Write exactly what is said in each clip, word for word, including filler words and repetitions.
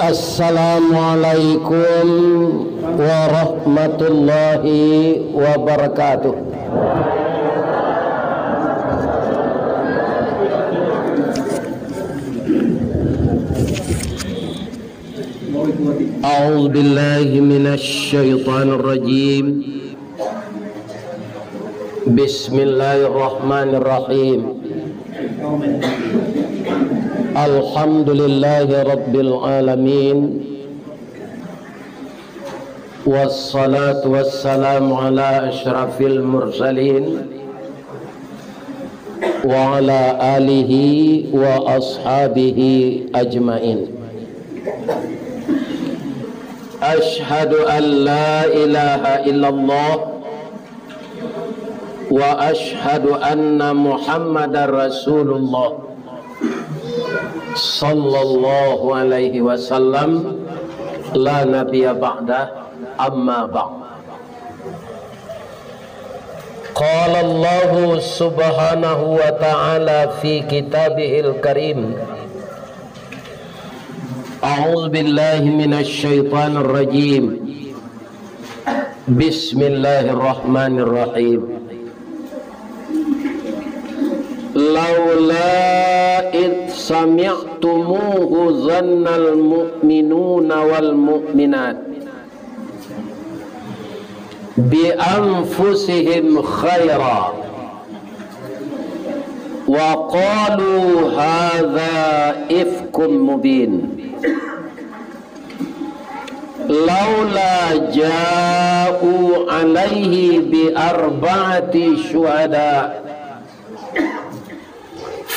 Assalamualaikum warahmatullahi wabarakatuh. A'udzu billahi minasy syaithanir rajim. Bismillahirrahmanirrahim. Alhamdulillahi rabbil alamin. Wassalatu wassalamu ala asyrafil mursalin wa ala alihi wa ashabihi ajmain. Asyhadu an la ilaha illallah wa asyhadu anna Muhammadar Rasulullah sallallahu alaihi wasallam, la nabiyya ba'dah, amma ba'd. Qala Allahu subhanahu wa ta'ala fi kitabihil karim, a'udzu billahi minasy syaithanir rajim. Bismillahirrahmanirrahim. Laula id sami'tumuhu zannal mu'minuna wal mu'minat bi anfusihim khaira wa qalu hadza ifkum mubin. Laula ja'u alaihi bi arba'ati syuhada,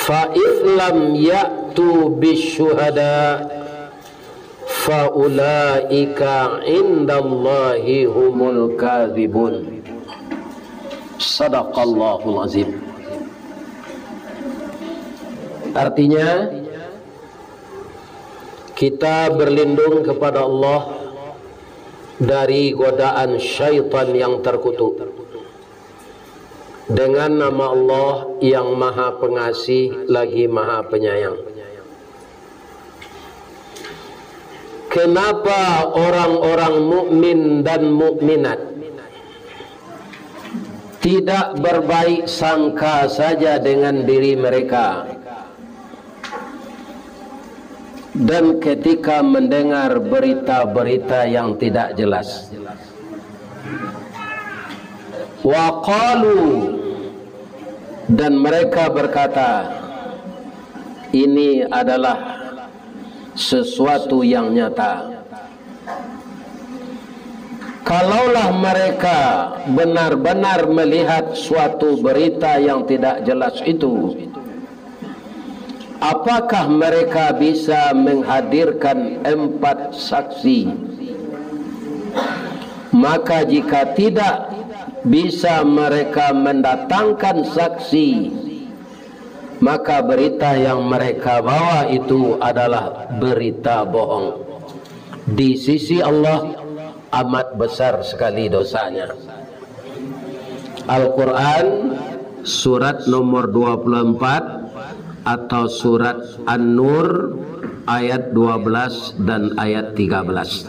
fa idh lam ya'tu bisyuhada, fa ulaika indallahi humul kadzibun. Sadaqallahul azim. Artinya, kita berlindung kepada Allah dari godaan syaitan yang terkutuk, dengan nama Allah yang Maha Pengasih lagi Maha Penyayang. Kenapa orang-orang mukmin dan mukminat tidak berbaik sangka saja dengan diri mereka, dan ketika mendengar berita-berita yang tidak jelas? Wa qalu, dan mereka berkata, ini adalah sesuatu yang nyata. Kalaulah mereka benar-benar melihat suatu berita yang tidak jelas itu, apakah mereka bisa menghadirkan empat saksi? Maka jika tidak bisa mereka mendatangkan saksi, maka berita yang mereka bawa itu adalah berita bohong. Di sisi Allah, amat besar sekali dosanya. Al-Quran, surat nomor dua puluh empat, atau surat An-Nur, ayat dua belas dan ayat tiga belas.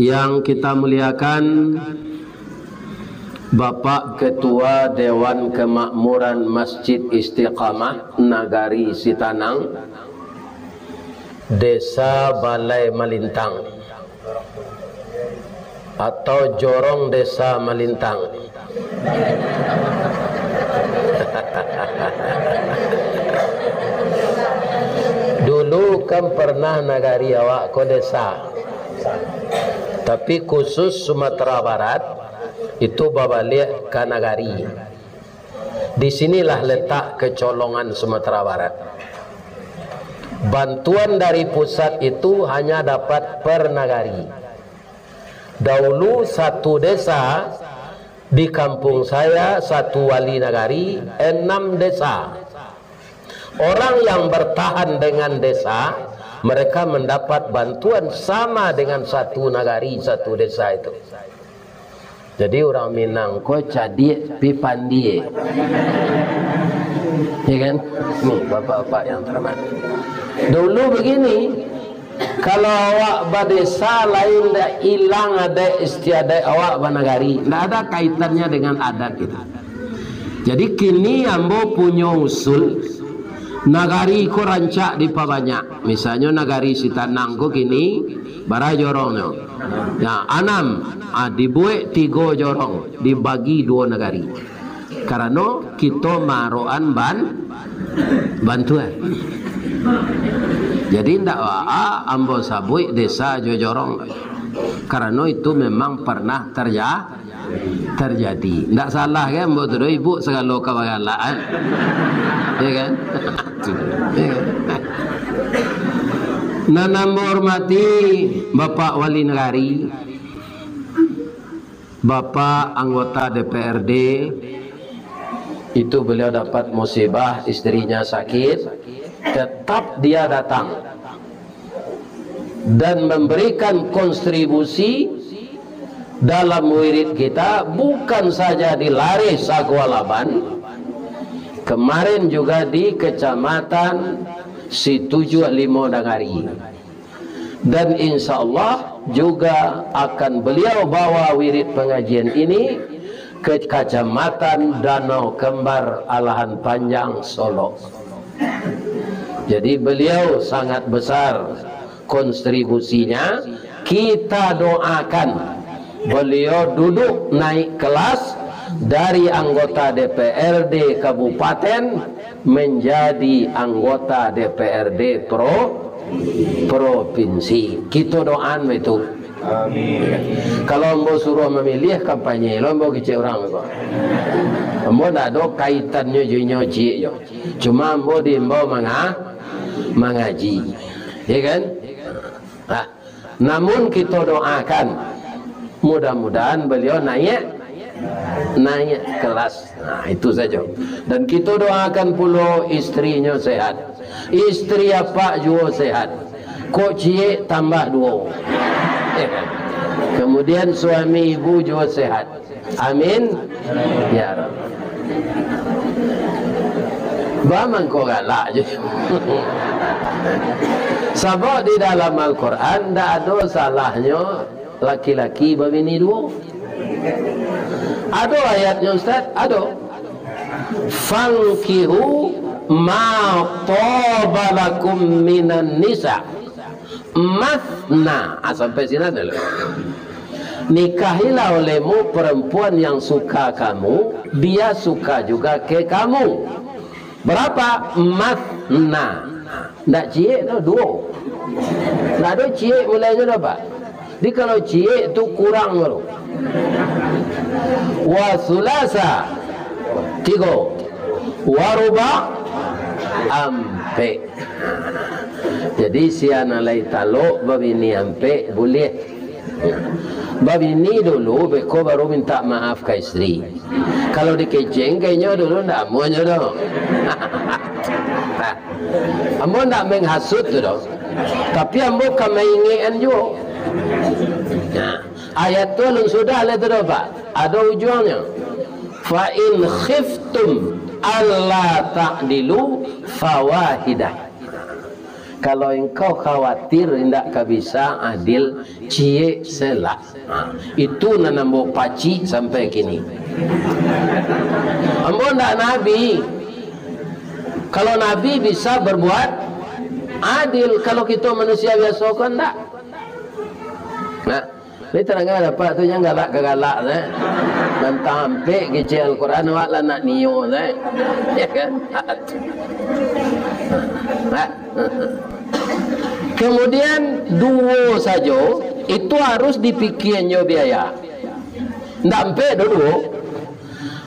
Yang kita muliakan, Bapak Ketua Dewan Kemakmuran Masjid Istiqamah Nagari Sitanang, Desa Balai Malintang, atau Jorong Desa Malintang. Dulu kan pernah nagari awak ko desa, tapi khusus Sumatera Barat itu babaliak ka nagari. Di sinilah letak kecolongan Sumatera Barat. Bantuan dari pusat itu hanya dapat per nagari. Dahulu satu desa, di kampung saya satu wali nagari, enam desa. Orang yang bertahan dengan desa, mereka mendapat bantuan sama dengan satu nagari, satu desa itu. Jadi, urang Minang ko cadiak pi pandie. Ya kan? Nih, bapak-bapak yang terhormat. Dulu begini, kalau awak badesa, lain dak ilang adat istiadat awak banagari. Ndak ada kaitannya dengan adat kita. Jadi, kini ambo punyo usul, nagari ko rancak dipabanyak. Misalnyo, nagari Sitanang ko kini bara jorongnyo? Nah, anam, ah, dibuek tigo jorong, dibagi duo nagari. Karano kito marokan ban-, bantuan. Jadi, ndak baa ambo sabuik desa jo jorong. Karano itu memang pernah terja-, terjadi. Ndak salah kan ambo tu doh, ibuk sagalo ka bagalak, kan? Ya kan? Ya kan? Nan ambo hormati Bapak Wali Nagari, Bapak anggota D P R D, itu beliau dapat musibah, istrinya sakit, tetap dia datang dan memberikan kontribusi dalam wirid kita, bukan saja di Lareh Sagualaban, kemarin juga di Kecamatan Situjuah Limo Nagari. Dan insya Allah juga akan beliau bawa wirid pengajian ini ke Kecamatan Danau Kembar, Alahan Panjang, Solok. Jadi, beliau sangat besar kontribusinya. Kita doakan beliau duduk naik kelas dari anggota D P R D kabupaten menjadi anggota D P R D pro-, provinsi. Kito doaan baitu. Amin. Kalau ambo suruah mamiliah kampanye, lo ambo kecek urang ko. Ambo ndak ado kaitannyo jo inyo ciek jo. Cuma ambo diimbau manga-, mangaji. Ya kan? Nah, namun kito doakan, mudah-mudahan beliau naik, naik kelas. Nah, itu saja. Dan kito doakan pulo istrinyo sehat. Istri apak juo sehat. Kok ciek tambah duo. Kemudian suami ibu juo sehat. Amin. Ya Rabb. Baa mangko galak je. Sabab di dalam Al-Quran ndak ado salahnyo laki-laki babini duo. Ado ayatnyo, Ustaz? Ado. "Fankihu ma taba lakum minan nisa." Masna. Ah, sampai sinan dulu. "Nikahilah olehmu perempuan yang suka kamu, dia suka juga ke kamu." Berapa? Masna. Ndak ciek tu, duo. Ndak ado ciek mulai tu dapat. Jadi, kalau ciek tu kurang tu. Wa sulasa, tigo. Wa ruba, ampek. Jadi, sia nan lai talok babini ampek, buliah. Babini dulu, beko baru minta maaf ka istri. Kalau dikeceng ka inyo dulu, ndak amuahnyo doh. Ambo ndak menghasut tu doh. Tapi ambo ka maingekan juo. Nah, ayat tu alun sudah lai tu doh, Pak. Ado ujuangnyo. "Fa in khiftum alla ta'dilu fawahidah." Kalau engkau khawatir indak ka bisa adil, ciek se lah. Ha, itu nan ambo pacik sampai kini. Ambo ndak nabi. Kalau nabi bisa berbuat adil, kalau kito manusia biaso ko ndak. Nah, ni tadanga dapek tu, jan galak ka galak, eh. Mantang ampek kecek Al-Quran, awak lah nak nio, eh. Ya kan? Nah. Kemudian, duo sajo, itu harus dipikian jo biaya. Ndak ampek doh duo.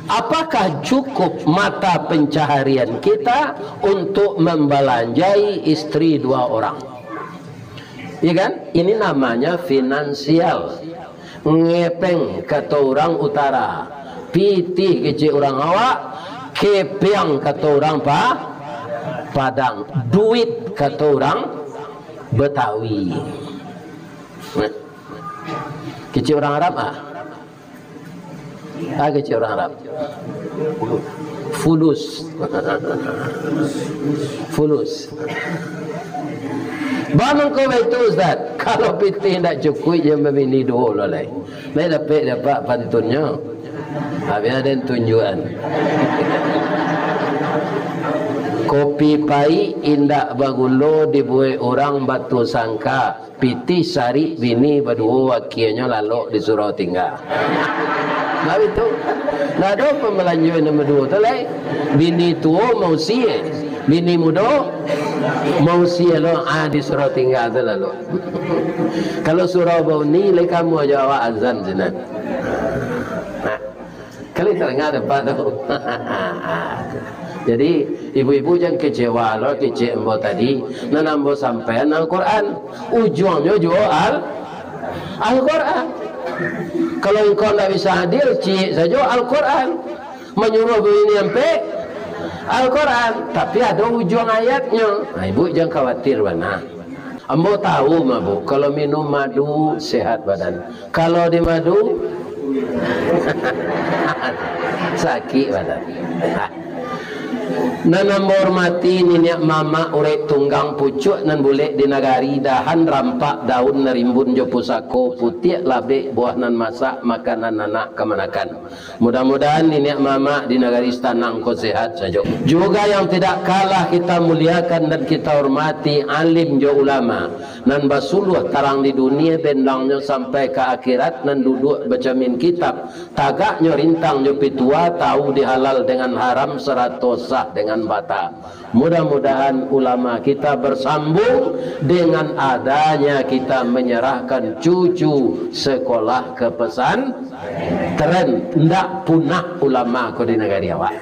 Apakah cukup mata pencaharian kita untuk membalanjai istri dua orang? Ya kan? Ini namanya finansial. Ngepeng, kato urang utara. Pitih, kecek urang awak. Kepeang, kato urang pa-, Padang. Duit, kato urang Betawi. Kecek urang Arab, ah? Ah, kecek urang Arab. Fulus. Fulus. Baa mangko baitu, Ustaz? Kalau pitih ndak cukuik, jan babini duo lo lai. Lai dapek dek Apak pantunnyo. Abih den tunjuakan. Kopi paik indak bagulo dibuek urang batusangka. Pitih sarik bini baduo, akienyo lalok di surau tingga. Nah, itu. Ndak ado pambalanjo nan baduo tu lai. Bini tuo mausia, bini mudo mausia lo, ah, di surau tingga tu lalok. Kalau surau bauni, lai kamu ajo awak azan sinan. Nah. Kalian tadanga dek Apak tu. Jadi, ibu-ibu jan kecewa lo kecek ambo tadi. Nan ambo sampaian Al-Quran. Ujuangnyo juo Al-, Al-Quran. Kalau engkau ndak bisa adil, ciek sajo Al-Quran. Manyuruah babini ampek, Al-Quran. Tapi ado ujuang ayatnyo. Nah, ibu jan khawatir bana. Ambo tahu mah, Bu, kalau minum madu sehat badan. Kalau di madu, sakik badan. Nah. Nan ambo hormati niniak mamak urek tunggang pucuak nan bulek di nagari, dahan rampak daun nan rimbun jo pusako, putiak labek buah nan masak, makanan anak kamanakan. Mudah-mudahan niniak mamak di nagari Sitanang ko sehat sajo. Juga yang tidak kalah kita muliakan dan kita hormati, alim jo ulama, nan basuluah tarang di dunia, bendangnyo sampai ka akhirat, nan duduak bacamin kitab, tagaknyo rintang jo pitua, tahu di halal dengan haram, sarato sah dengan bata. Mudah-mudahan ulama kita bersambung dengan adanya kita menyerahkan cucu sekolah ke pesantren. Ndak punah ulama ko di nagari awak.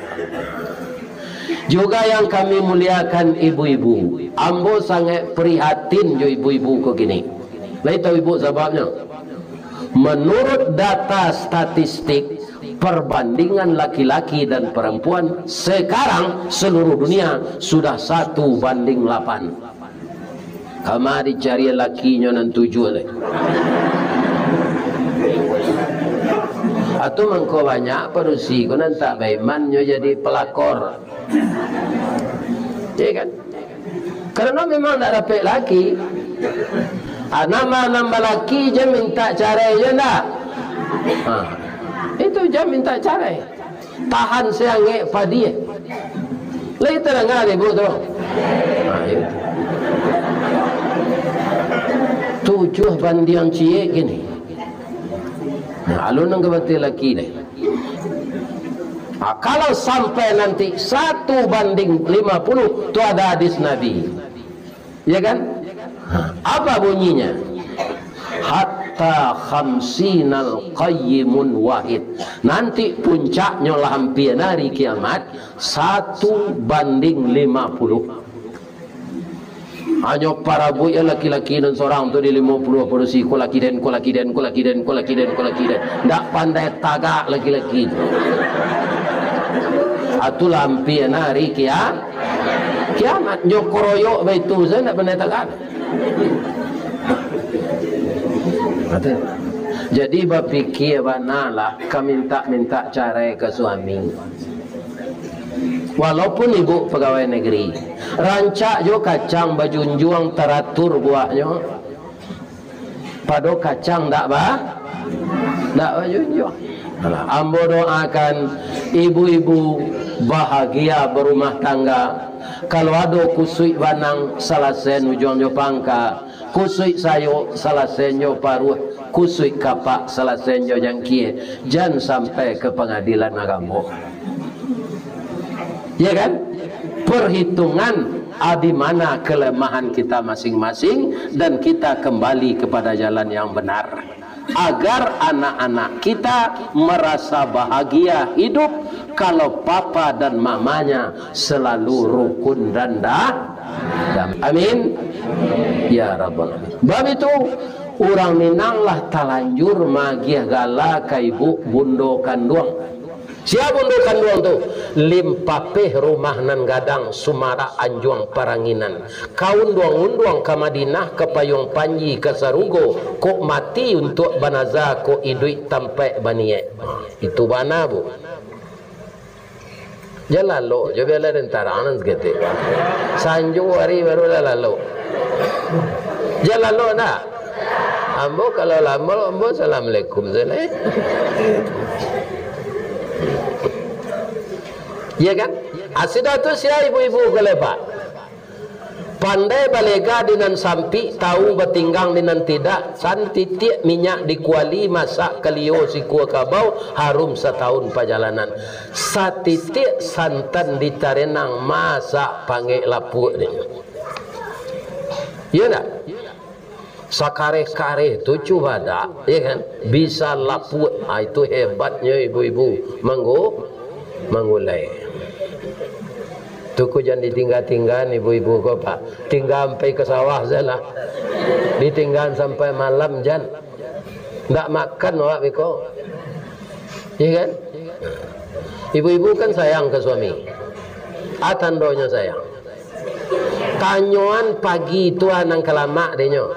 Juga yang kami muliakan ibu-ibu, ambo sangat prihatin jo ibu-ibu ko kini. Lai tahu ibu sababnyo? Menurut data statistik, perbandingan laki-laki dan perempuan sekarang seluruh dunia sudah satu banding lapan. Kama dicari lakinyo nan tujuah lai. Atau mangko banyak padusi ko nan tak baiman nyo jadi pelakor. Ya kan? Karena memang ndak dapek laki. Ah, nama nan balaki je minta carai je ndak? Ah, itu je minta carai. Tahan seangek padi. Lai tadanga dek ibu tu? Ah, itu. Tujuah bandiang ciek kini. Nah, alun nan ka bantai laki deh. Ha, kalau sampai nanti satu banding lima puluh, tu ada hadis Nabi. Ya kan? Ha, apa bunyinya? Hatta khamsinal qayyimun wahid. Nanti puncaknyo lah ampia hari kiamat, satu banding lima puluh. Hanyo parabuik laki-laki nan sorang tu di limo puluah padusi, ko laki den, ko laki den, ko laki den, ko laki den, ko laki den. Ndak pandai tagak laki-laki tu. Atu lampia hari kia-, kiamat. Nyo koroyok baitu sajo ndak pandai tagak. Jadi bapikia bana lah, ka mintak-mintak carai ka suami. Walaupun ibu pegawai negeri, rancak jo kacang bajunjuang taratur buahnyo, pado kacang ndak ba-, ndak bajunjuang. Alah, ambo doakan ibu-ibu bahagia barumah tangga. Kalau ado kusuik banang, salasai ujuang jo pangka. Kusuik sayok, salasai nyo paruah. Kusuik kapak, salasai nyo jangkie. Jan sampai ka pangadilan agamo. Ya kan? Perhitungan, ah, di mana kelemahan kita masing-masing, dan kita kembali kepada jalan yang benar. Agar anak-anak kita merasa bahagia hidup kalau papa dan mamanya selalu rukun dan da-, damai. Amin. Ya Rabbal Alamin. Bab itu, urang Minang lah talanjur magiah gala ka ibu bundo kanduang. Sia bundo kanduang tu? Limpapeh rumah nan gadang, sumarak anjuang paranginan. Kaunduang-unduang ka Madinah, ka payuang panji ka sarugo, kok mati untuak banaza, kok iduik tampaik baniaik. Itu bana, Bu. Jan lalok jo, bialah den tarang nan saketek. Sanjo ari barulah lalok. Jan lalok ndak? Ambo kalau lalok, ambo assalamualaikum sajo. Iya kan? Ah, sudah tu sia ibu-ibu ko lai, Pak? Pandai balega di nan sampik, tahu batinggang di nan tidak, satitiak minyak di kuali, masak kalio sikua kabau, harum satahun pajalanan. Satitiak santan di tarenang, masak pangek lapuak dek nyo. Iya ndak? Sakareh-kareh tu cubadak, ya kan? Bisa lapuak. Ah, itu hebatnyo ibu-ibu manggu-, manggulai. Tu ko jan ditingga-tinggaan ibu-ibu ko, Pak. Tingga sampai ka sawah sajolah. Ditinggaan sampai malam jan. Ndak makan awak beko. Ya kan? Ibu-ibu kan sayang ka suami. Ah, tandonyo sayang. Tanyoan pagi tu a nan ka lamak dek nyo.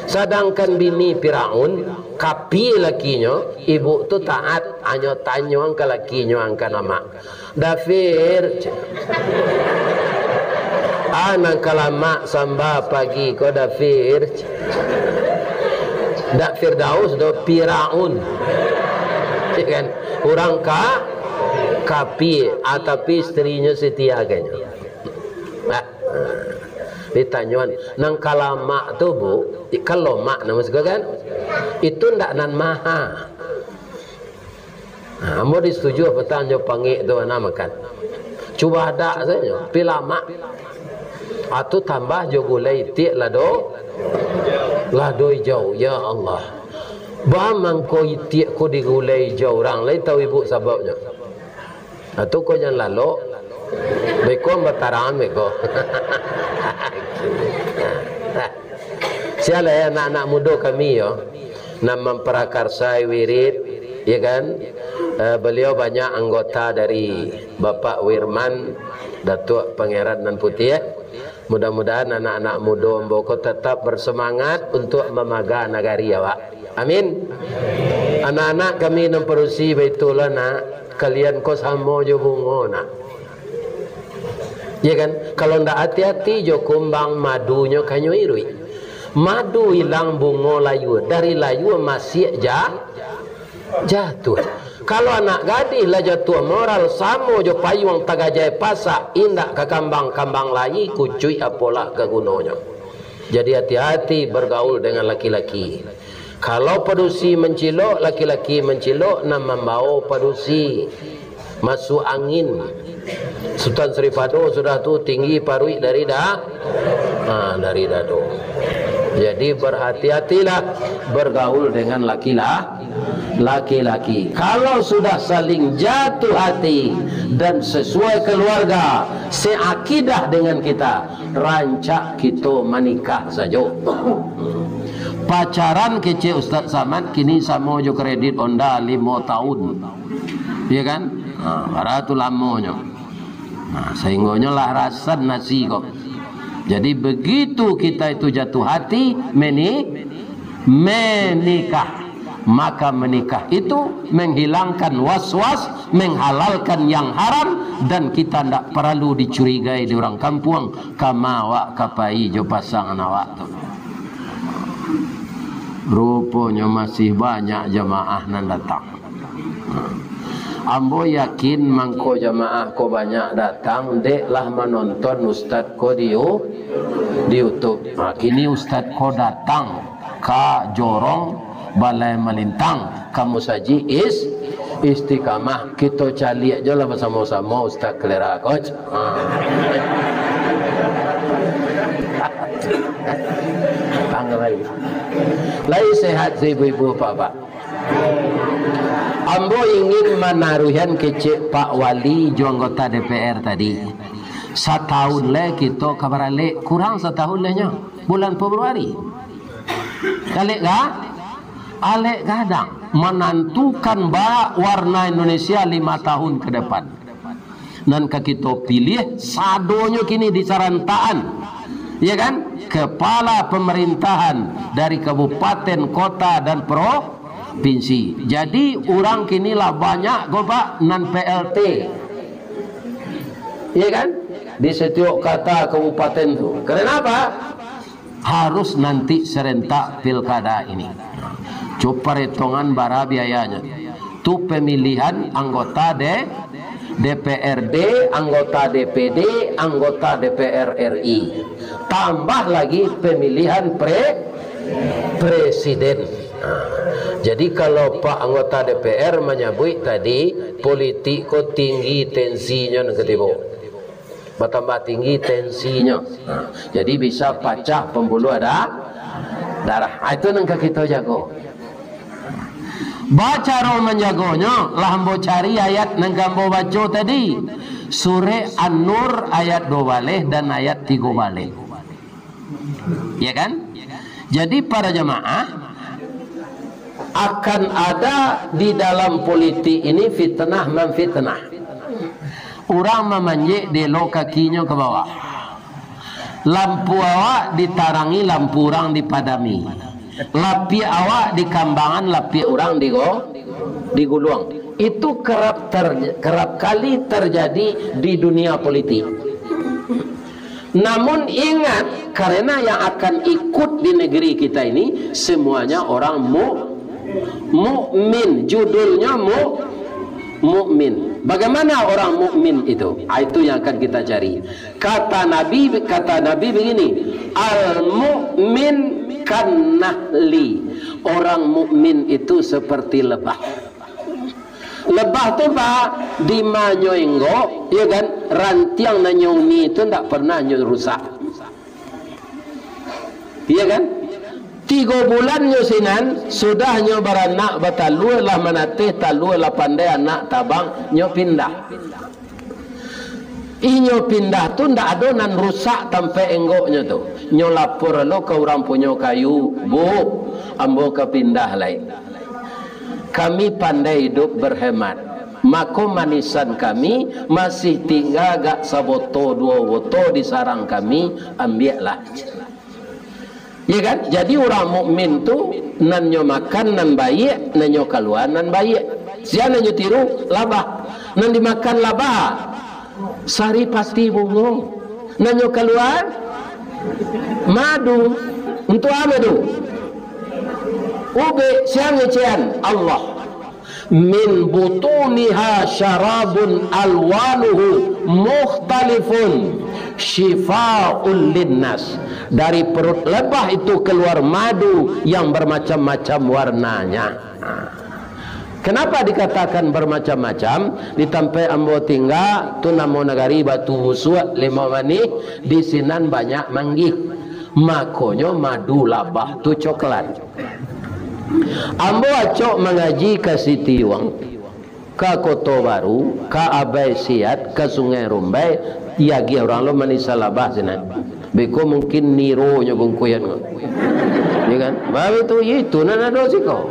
Sadangkan bini Firaun, kapie lakinyo, ibu tu taat, hanyo tanyoan ka lakinyo an ka lamak. "Dafir," cek. "A nan ka lamak samba pagi ko, Dafir?" cek. Ndak Firdaus doh, Firaun. Ya kan? Urang ka-, kapie, ah, tapi istrinyo setia ka nyo. Nah, ditanyoan, "Nan ka lamak tu, Bu, kan lomak namo siko kan? Itu ndak nan maha?" Nah, ambo disetuju apo tang jo pangek tu, nah, makan. Cubadak sajo, pi lamak. Atu tambah jo gulai itiak lado, lado ijau. Ya Allah. Baa mangko itiak ko digulai ijau, urang lai tahu ibu sababnyo. Nah, tu ko jan lalok. Beko batarangan beko. Sia lai anak-anak mudo kami yo, nan mamparakarsa wirid, ya kan? Eh, beliau banyak anggota dari Bapak Wirman, Datuak Pangeran Nan Putiah. Mudah-mudahan anak-anak mudo ambo ko tetap bersemangat untuk mamaga nagari awak. Amin. Anak-anak kami nan padusi, baitulah nak, kalian ko samo jo bungo nak. Ya kan? Kalau ndak hati-hati jo kumbang, madunyo kanyo iruik. Madu ilang bungo layua, dari layua masiak ja-, jatuah. Kalau anak gadih lah jatuah moral, samo jo payuang tagajai pasak, indak ka kambang-kambang lai, kucuik apolah ka gunonyo. Jadi hati-hati bergaul dengan laki-laki. Kalau padusi mancilok, laki-laki mancilok, nan mambawo padusi masuak angin. Sutan Sripado sudah tu tinggi paruik dari da-, ha, dari dado. Jadi berhati-hatilah bergaul dengan laki-la-, laki-laki. Kalau sudah saling jatuh hati dan sesuai keluarga, seakidah dengan kita, rancak kito manikah sajo. Pacaran kecek Ustaz Samad kini samo jo kredit Honda limo tahun. Iya kan? Ha, bara tu lamonyo. Nah, sahinggonyo lah rasan nasi ko. Jadi, begitu kita itu jatuh hati, meni-, menikah, maka menikah itu menghilangkan was-was, menghalalkan yang haram, dan kita ndak paralu dicurigai di urang kampuang, kama awak ka pai jo pasangan awak tu. Ruponyo masih banyak jamaah nan datang. Ambo yakin mangko jamaah ko banyak datang, dek lah manonton ustad ko di You-, di YouTube. Ha, kini ustad ko datang ka Jorong Balai Malintang, ka Musajik Is-, Istiqamah. Kito caliak jo lah basamo-samo Ustad Kalera ko. Ha. Tangga lai. Lai sehat si ibu-ibu, bapak-bapak? Ambo ingin manaruihan kecek Pak Wali jo anggota D P R tadi. Satahun lai kito ka baralek, kurang satahun lai nyo, bulan Februari. Alek ga-, alek gadang manantukan baa warna Indonesia lima tahun ke depan. Nan ka kito pilih sadonyo kini di sarantaan, ya kan? Kepala pemerintahan dari kabupaten, kota, dan provinsi. Jadi, urang kini lah banyak ko, Pak, nan P L T. Iya kan? Di setiap kota kabupaten tu. Karena apa? Harus nanti serentak pilkada ini. Coba perhitungan bara biayanya. Tu pemilihan anggota D-, D P R D, anggota D P D, anggota D P R R I. Tambah lagi pemilihan pre-, presiden. Nah, jadi kalau Pak anggota D P R manyabuik tadi, politik ko tinggi tensinyo nan katibo. Batambah tinggi tensinyo. Nah, jadi bisa pacah pembuluh da-, darah. Ah, itu nan ka kito jago. Bacaro manjagonyo, lah ambo cari ayat nan ka ambo baco tadi. Surek An-Nur ayat duo baleh dan ayat tigo baleh. Ya kan? Jadi, para jamaah, akan ada di dalam politik ini fitnah-mamfitnah. Urang mamanjek dielo kakinyo ka bawah. Lampu awak ditarangi, lampu urang dipadami. Lapiak awak dikambangan, lapiak urang digo-, diguluang. Itu kerap ter-, kerap kali terjadi di dunia politik. Namun ingat, karena yang akan ikut di negeri kita ini semuanya orang mu-, mukmin, judulnya mu-, mukmin. Bagaimana orang mukmin itu? Ah, itu yang akan kita cari. Kata Nabi, kata Nabi begini, "Al-mu'min kan-nahli." Orang mukmin itu seperti lebah. Lebah tu, Pak, di ma nyo inggok, ya kan, rantiang nan nyo uni tu ndak pernah nyo rusak. Ya kan? Tigo bulan nyo sinan, sudah nyo baranak batalua, lah manateh talua, lah pandai anak tabang, nyo pindah. Inyo pindah tu ndak ado nan rusak tampek inggoknyo tu. Nyo lapor lo ka urang punyo kayu, "Bu, ambo ka pindah lai. Kami pandai idup berhemat. Mako manisan kami masih tingga agak saboto duo boto di sarang kami, ambiaklah." Ya kan? Jadi urang mukmin tu, nan nyo makan nan baiak, nan nyo kalua nan baiak. Sia nan nyo tiru, labah. Nan dimakan labah, saripati bungo. Nan nyo kalua, madu. Untuak a madu? Ubek, sia ngecekan? Allah. "Min butuniha syarabun alwanuhu mukhtalifun syifaul linnas." Dari perut lebah itu keluar madu yang bermacam-macam warnanya. Kenapa dikatakan bermacam-macam? Di tampek ambo tingga, tu namo nagari Batu Busuak, Limau Manih, di sinan banyak manggih. Makonyo madu labah tu coklat. Ambo acok mangaji ka Sitiuang, ka Koto Baru, ka Abai Siat, ka Sungai Rumbai, diagiah urang lo manisan labah sinan. Beko mungkin Niro nyo bungkuian ko. Ya kan? Baru tu, itu nan ado siko.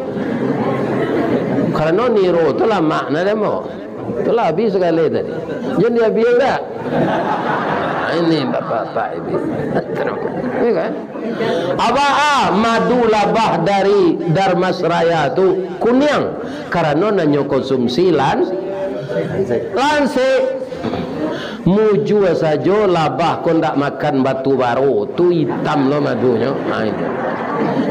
Karano Niro tu lamak nan ado. Itulah habis sakali tadi. Jan diabihan dak? Ini bapak-bapak ini. Ya kan? Apa, ah, madu labah dari Darmasraya tu kuniang? Karano nan nyo konsumsi lan-, lansik. Mujua sajo labah ko ndak makan batu baro, tu itam lo madunyo. Ha, itu.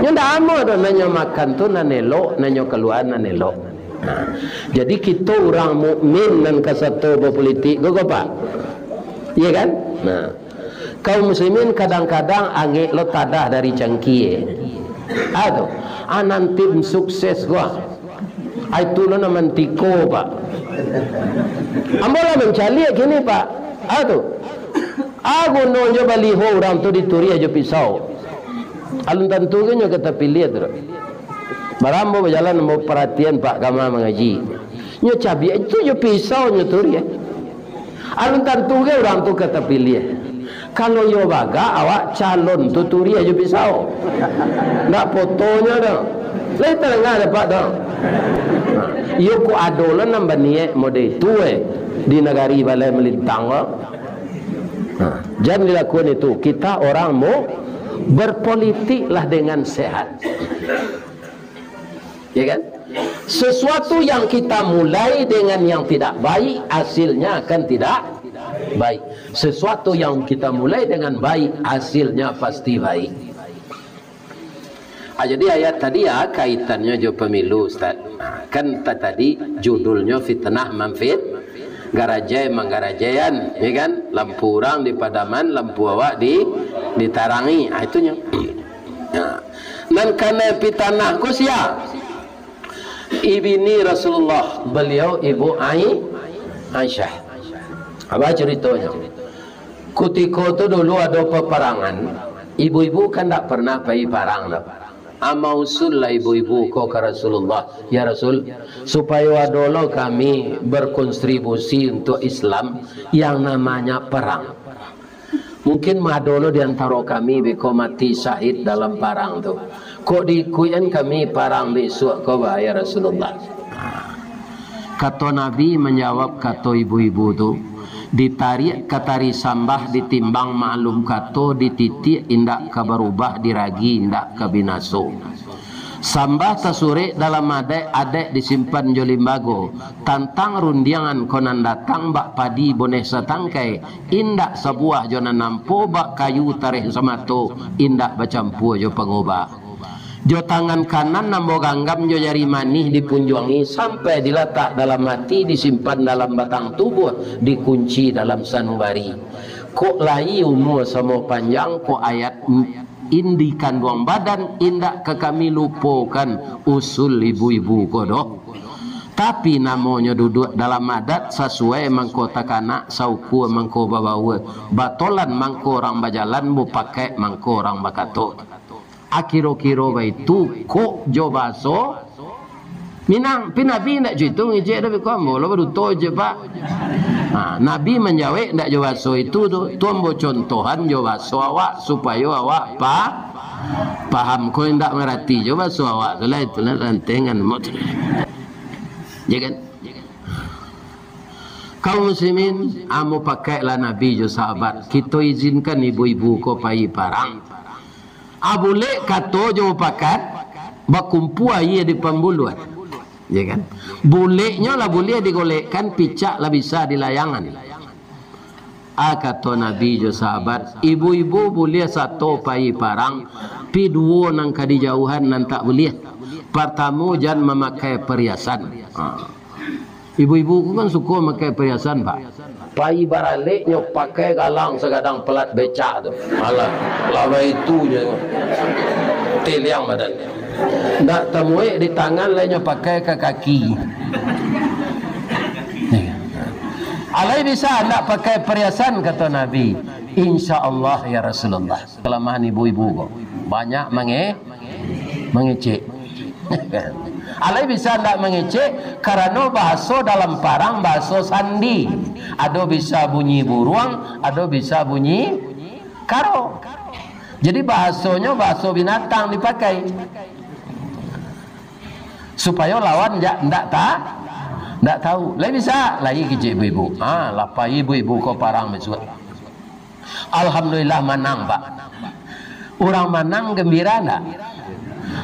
Nyo ndak amuah doh, nan nyo makan tu nan elok, nan nyo kalua nan elok. Nah, jadi kito urang mukmin nan kasato bapolitik ko, ko, Pak? Iya kan? Nah, kaum muslimin kadang-kadang angek lo tadah dari cangkie. Ah, tu. Ah, nan tim sukses ko. Ah, itu lo nan mantiko, Pak. Ambo lah mancaliak kini, Pak. Ah, tu. Ah, gunonyo baliho urang tu dituriah jo pisau. Alun tantu ge nyo ka tapiliah tu. Bara ambo bajalan, ambo paratian, Pak, kama mangaji. Nyo cabiak itu jo pisau nyo turiah. Alun tantu ge urang tu ka tapiliah. Kalau iyo bagak, awak calon tu turiah jo pisau. Ndak fotonyo tu. Lai tadanga dek Apak tu. Nah, iyo ko ado lah nan baniaik mode itu, eh, di nagari Balai Malintang ko. Nah, jan dilakukan itu. Kita orang mau berpolitiklah dengan sehat. Ya kan? Sesuatu yang kita mulai dengan yang tidak baik, hasilnya akan tidak Baik. Sesuatu yang kita mulai dengan baik, hasilnya pasti baik. Ah, jadi ayat tadi, ah, kaitannyo jo pemilu, Ustaz. Ah, kan ta-, tadi judulnyo fitnah manfit-, garajai manggarajaian, ya kan? Lampu urang dipadaman, lampu awak di-, ditarangi. Ah, itunyo. Nah, nan kanai pitanah ko sia? Ibini Rasulullah, baliau Ibu Ai-, Aisyah. Apa caritonyo? Kutiko tu dulu ado paparangan, ibu-ibu kan ndak pernah pai parang doh. Ama usul lah ibu-ibu ko ka Rasulullah, "Ya Rasul, supayo ado lo kami berkontribusi untuk Islam yang namanya perang. Mungkin ma ado lo di antaro kami beko mati syahid dalam parang tu. Kok diikuikan kami parang bisuak ko, ba, ya Rasulullah?" Kato Nabi manjawab kato ibu-ibu tu, "Ditariak ka tari sambah, ditimbang maklum kato, dititiak indak ka barubah, diragi indak ka binaso. Sambah tasurek dalam adaik, adaik disimpan jo limbago. Tantang rundiangan ko nan datang, bak padi boneh satangkai, indak sabuah jo nan ampo, bak kayu tareh samato, indak bacampua jo pangoba. Jo tangan kanan ambo ganggam, jo jari manih dipunjuangi, sampai dilatak dalam ati, disimpan dalam batang tubuah, dikunci dalam sanubari. Kok lai umua samo panjang, kok ayat in-, indi kanduang badan, indak ka kami lupokan usul ibu-ibu ko doh. Tapi namonyo duduak dalam adat, sasuai mangko takanak, saukua mangko babaua, batolan mangko urang bajalan, bapakaik mangko urang bakato." Akiro-kiro baitu kok jo bahaso Minang. Pi Nabi indak co itu ngecek, tapi ko ambo lo baduto je, Pak. Ha, Nabi manjawek indak jo bahaso itu tu. Tu ambo contohan jo bahaso awak, supayo awak pa-, paham. Ko indak mangarati jo bahaso awak tu lah, itulah rantengan mo tu. Ya kan? Kaum muslimin, ambo pakaiklah Nabi jo sahabat. Kito izinkan ibu-ibu ko pai parang. Ah, bulek kato jo mupakat, bakumpua aia di pambuluah. Ya kan? Buleknyo lah buliah digolekkan, picak lah bisa dilayangan. Ah, kato Nabi jo sahabat, ibu-ibu buliah sato pai parang, pi duo nan ka dijauahan nan tak buliah. Partamo, jan mamakai pariasan. Ha. Ibu-ibu ko kan suko makai pariasan, Pak. Pai baraleknyo pakai galang sagadang pelat becak tu. Alah, lah baitunyo. Tiliang badan. Ndak tamuek di tangan, lai nyo pakai ka kaki. Alai bisa ndak pakai pariasan, kato Nabi. Insya Allah, ya Rasulullah. Kalamahan ibu-ibu ko. Banyak mange-, mangecek. Alai bisa ndak mangecek? Karano bahaso dalam parang bahaso sandi. Ado bisa bunyi buruang, ado bisa bunyi karo. Jadi bahasonyo bahaso binatang dipakai. Supayo lawan ja-, ndak ta-, ndak tahu. Lai bisa, lai kecek ibu-ibu. Ha, lah pai ibu-ibu ko parang bisuak. Alhamdulillah, manang, Pak. Urang manang gembira ndak?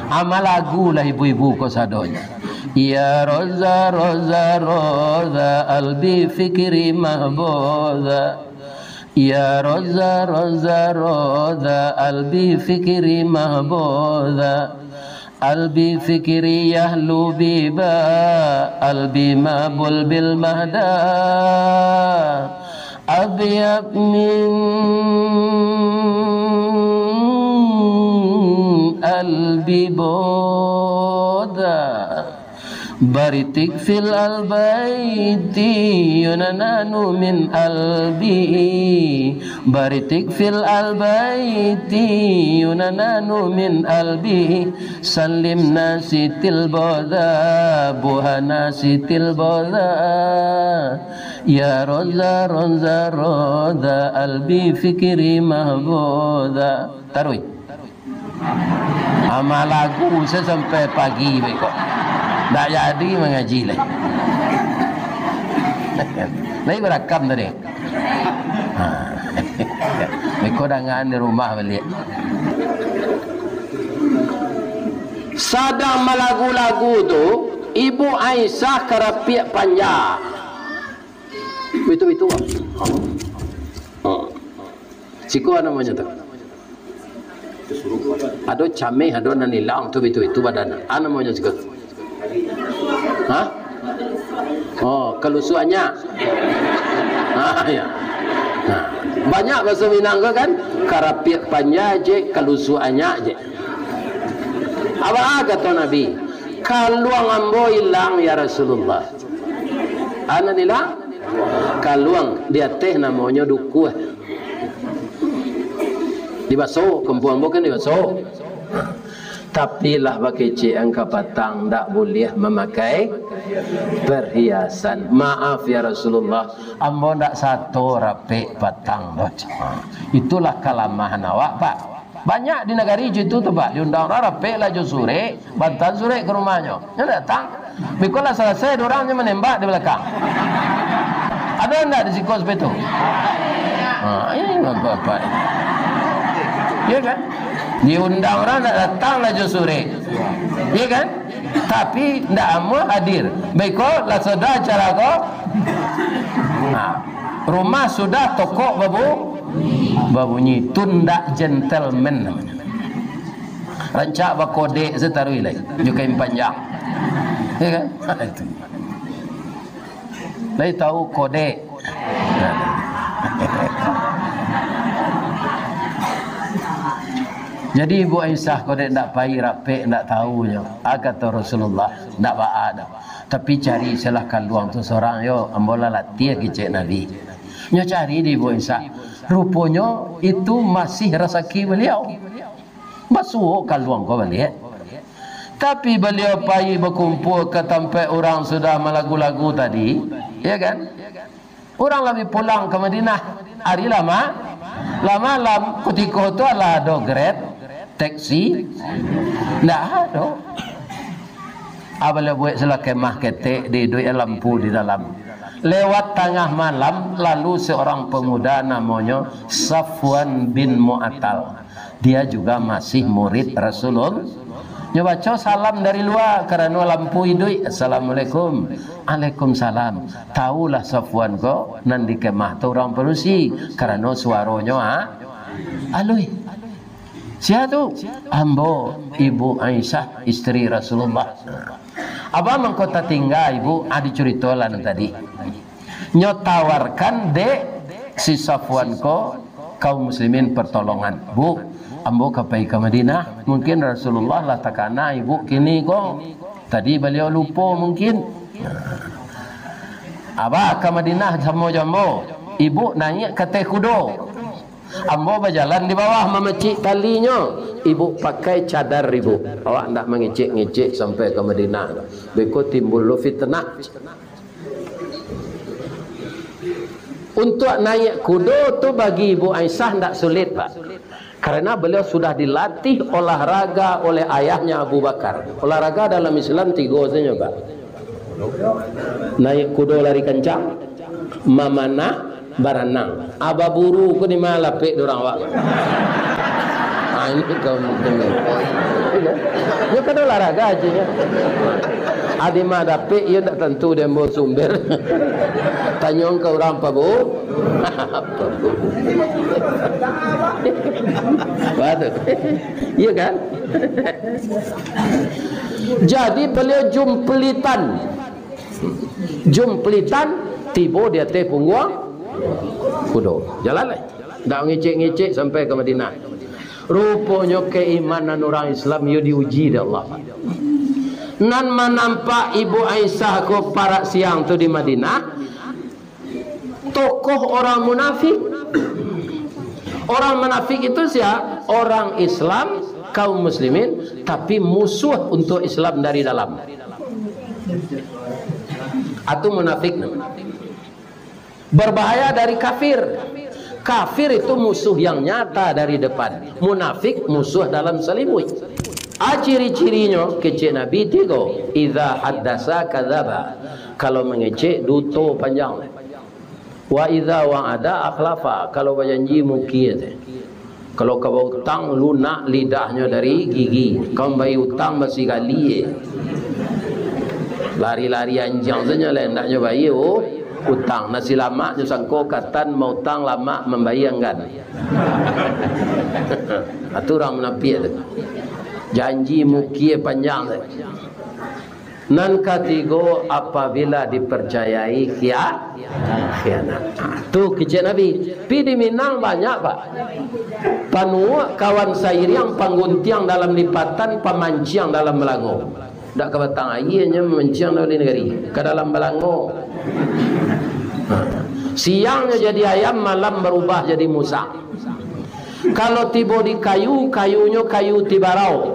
Ama lagu lah ibu-ibu ko sadonyo. Ya Roza, Roza, Roza, albi fikri mahboza. Ya Roza, Roza, Roza, albi fikri mahboza. Albi fikri yahlu biba, albi mabul bil mahda. Abyab min albi boda. Baritik fil albaiti yunananu min albi. Baritik fil albaiti yunananu min albi. Salim nasitil boda, buha nasitil boda. Ya Roza, Roza, Roza, albi fikri mahboda. Taruih. Ama lagu se sampai pagi beko. Ndak jadi mangaji lai. Lai barakam tadi. Ha. Beko dangan di rumah baliak. Sadang malagu-lagu tu, Ibu Aisyah karapiak panja. Itu-itu. Siko a namonyo tu? Ado cameh, ado nan ilang tu, bitu-bitu badan. A namonyo siko? Ha? Oh, kalusuak anyak. Ha, ya. Nah, banyak bahaso Minang ko kan? Karapiak panjai je, kalusuak anyak je. Apo kato Nabi? "Kaluang ambo ilang, ya Rasulullah." A nan ilang? Kaluang, di ateh namonyo dukuah. Dibaso, kampuang ambo kan dibaso. Tapi lah bakecekan ka patang, ndak buliah mamakai perhiasan. "Maaf ya Rasulullah, ambo ndak sato rapek patang doh." Itulah kalamahan awak, Pak. Banyak di nagari jo itu tu, Pak. Diundang urang rapek lah jo surek, bantuan surek ka rumahnyo. Nyo datang. Beko lah salasai, ado urang nyo manembak di balakang. Ado ndak di siko saperti tu? Ha, ini bapak-bapak. Iyo kan? Diundang urang ndak datang lah jo surek. Iyo kan? Tapi ndak amuah hadir. Beko lah sudah acara ko. Ha. Rumah sudah tokok babu-, babunyi. Tu ndak gentleman namonyo. Rancak bakodek sataruih lai, jo kain panjang. Ya kan? Itu. Lai tahu kodek. Jadi Ibu Aisyah kodek ndak pai rapek, ndak tahu nyo. A kato Rasulullah, ndak baa doh. Tapi cari salah kaluang tu sorang yo, ambo lah latiah kecek Nabi. Nyo cari di Ibu Aisyah. Ruponyo itu masih rasaki baliau. Basuo kaluang ko baliak. Tapi baliau pai bakumpua ka tampek urang sudah malagu-lagu tadi, ya kan? Urang lah bi pulang ka Madinah. Ari lah ma-, lah malam. Kutiko tu alah ado Grab, teksi? Ndak ado. A baliau buek salah kemah ketek, diiduik lampu di dalam. Lewat tangah malam, lalu seorang pemuda namonyo Safwan bin Mu'attal. Dia juga masih murid Rasulullah. Nyo baco salam dari lua, karano lampu iduik, "Assalamualaikum." "Alaikumsalam." Tahulah Safwan ko, nan di kemah tu urang padusi, karano suaronyo, ha, aluih. "Sia tu?" "Ambo, Ibu Aisyah, isteri Rasulullah." "Apo mangko tatingga, Ibu?" A, dicuritolah nan tadi. Nyo tawarkan dek si Safwan ko kaum muslimin pertolongan. "Bu, ambo ka pai ka Madinah, mungkin Rasulullah lah takana ibu kini ko. Tadi baliau lupo mungkin." "Apo ka Madinah samo jo ambo, ibu naiak ka ateh kudo. Ambo bajalan di bawah mamacik talinyo. Ibu pakai cadar ibu. Awak ndak mangecek-ngecek sampai ka Madinah. Beko timbul lo fitnah." Untuak naiak kudo tu bagi Ibu Aisyah ndak sulit, Pak. Karena beliau sudah dilatih olahraga oleh ayahnya Abu Bakar. Olahraga dalam Islam tigo sajo, Pak. Naiak kudo lari kancang, mamanah, baranang. A, baburu ko di ma lapek di urang awak. Ha, ini kaum muslimin. Iyo. Iyo kan olahraga aja nyo. A, di ma dapek, iyo ndak tantu di ambo sumber. Tanyo ka urang pabu-, pabu-. Batua. Iyo kan? Jadi beliau jumplitan. Jumplitan tibo di ateh pungguang kudo. Jalan lai. Ndak ngicik-ngicik sampai ka Madinah. Ruponyo keimanan urang Islam iyo diuji dek Allah. Nan manampak Ibu Aisyah ko parak siang tu di Madinah, tokoh orang munafik. Orang munafik itu sia? Orang Islam, kaum muslimin, tapi musuh untuk Islam dari dalam. Atu munafik. Berbahaya dari kafir. Kafir itu musuh yang nyata dari depan. Munafik musuh dalam selimut. A, ciri-cirinyo, kecek Nabi tigo. Idza haddasa kadzaba. Kalau mangecek, duto panjang. Wa idza wa'ada akhlafa. Kalau bajanji, mukie. Kalau ka bautang, lunak lidahnyo dari gigi. Ka mambayia utang, basigali. Lari-lari anjiang sajo lah, hendaknyo bayia, oh. Utang, nasi lamak nyo sangko katan, mautang lamak mambayia anggan. Itu urang munafik tu. Janji mukia panjang tu. Nan katigo, apabila dipercayai khia-, khianat. Ha, tu kecek Nabi. Pi di Minang banyak, Pak. Panuak kawan sairiang, pangguntiang dalam lipatan, pamanciang dalam balango. Dak ka batang aia nyo mamanciang dari nagari, ka dalam balango. Ha. Siang nyo jadi ayam, malam barubah jadi musang. Kalau tibo di kayu, kayunyo kayu tibarau.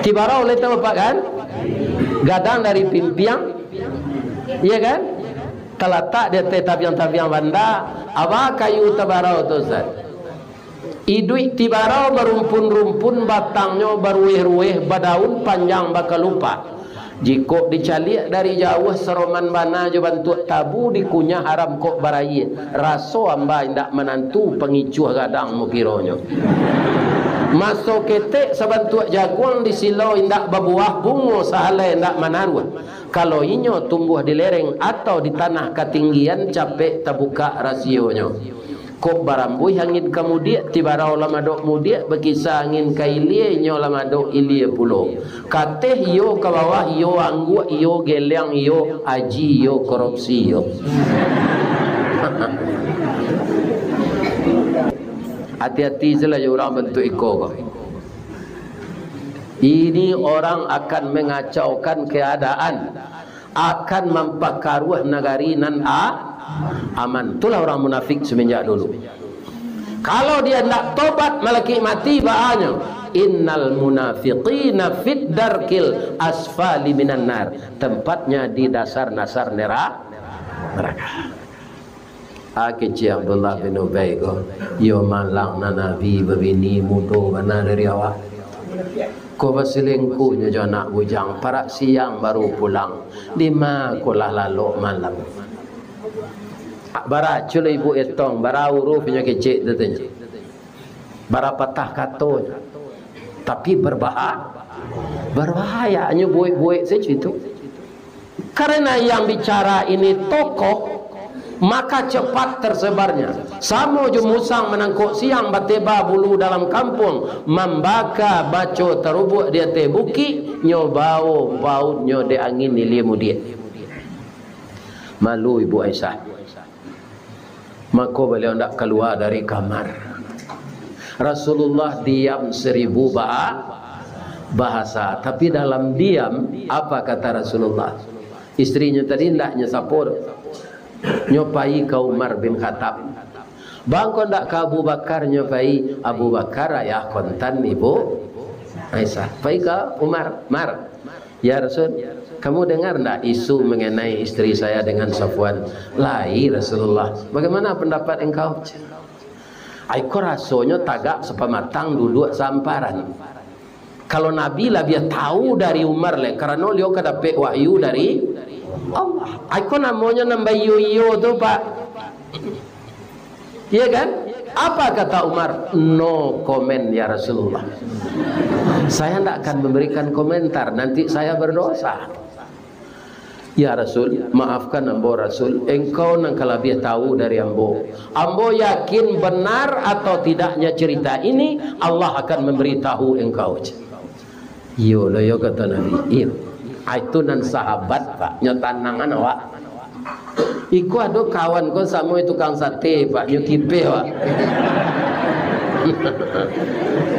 Tibarau lai tahu, Pak, kan? Gadang dari pimpiang. Iya kan? Talatak di ateh tabiang-tabiang banda. Apo kayu tibarau tu, Ustaz? Iduik tibarau barumpun-rumpun, batangnyo baruweh-ruweh, badaun panjang bakalupak. Jikok dicaliak dari jauah, saroman bana jo bantuak tabu, dikunyah haram kok baraia. Raso amba indak manantu, pangicuah gadang mukironyo. Maso ketek sabantuak jaguang, disilo indak babuah, bungo sahalai indak manaruah. Kalau inyo tumbuah di lereng atau di tanah katinggian, capek tabukak rasionyo. Kok barambuih angin ka mudiak, tibarau lah madok mudiak, bakisa angin ka ilia, inyo lah madok ilia pulo. Kateh iyo, ka bawah iyo, angguak iyo, geliang iyo, aji iyo, korupsi iyo. Hati-hati sajolah jo urang bantuak iko ko. Ini orang akan mengacaukan keadaan, akan mampakaruah nagari nan a-, aman. Itulah urang munafik samanjak dulu. Kalau dia ndak tobat, malakik mati baanyo, "Innal munafiqina fid darkil asfali minan nar." Tempatnya di dasar-dasar nera-, neraka. Ah, kecek Abdullah bin Ubay ko, iyo malang nan Nabi babini mudo bana dari awak. Ko basilingkuhnyo jo anak bujang, parak siang baru pulang. Dima ko lah lalok malam. Baraco lah ibu etong, bara uruh punyo kecek tu tanyo. Bara patah kato. Tapi berbaha-, berbahayanyo buek-buek sajo itu. Karena yang bicara ini tokoh, maka cepat tersebarnya. Samo jo musang manangkok siang, bateba bulu dalam kampuang, mambaka baco tarubuak di ateh bukik, nyo bao paunnyo dek angin ilia mudiak. Malu Ibu Aisyah. Mako baliau ndak kalua dari kamar. Rasulullah diam seribu ba-, bahasa. Tapi dalam diam, apa kata Rasulullah? Istrinyo tadi ndak nyo sapo doh. Nyo pai ka Umar bin Khattab. "Bang, ko ndak ka Abu Bakar nyo pai?" "Abu Bakar ayah kontan Ibu Aisyah." Pai ka Umar, "Mar, ya Rasul, kamu dengar ndak isu mengenai istri saya dengan Safwan?" "Lai, Rasulullah." "Bagaimana pendapat engkau?" Ai ko rasonyo tagak sapamatang, duduak saamparan. Kalau Nabi labiah tahu dari Umar leh, karano liau ka dapek wahyu dari Allah. Ai ko namonyo nan baiyo-iyo tu, Pak. Iya kan? Apa kata Umar? "No comment, ya Rasulullah. Saya ndak akan memberikan komentar, nanti saya berdosa." "Ya Rasul, maafkan ambo, Rasul. Engkau nan ka labiah tahu dari ambo. Ambo yakin benar atau tidaknya cerita ini, Allah akan memberitahu engkau." "Iyo lo yo," kato Nabi. "Iyo." Ah, itu nan sahabat, Pak. Nyo tanangan awak. Iko ado kawan ko samo tukang sate, Pak. Nyo kipeh, Pak.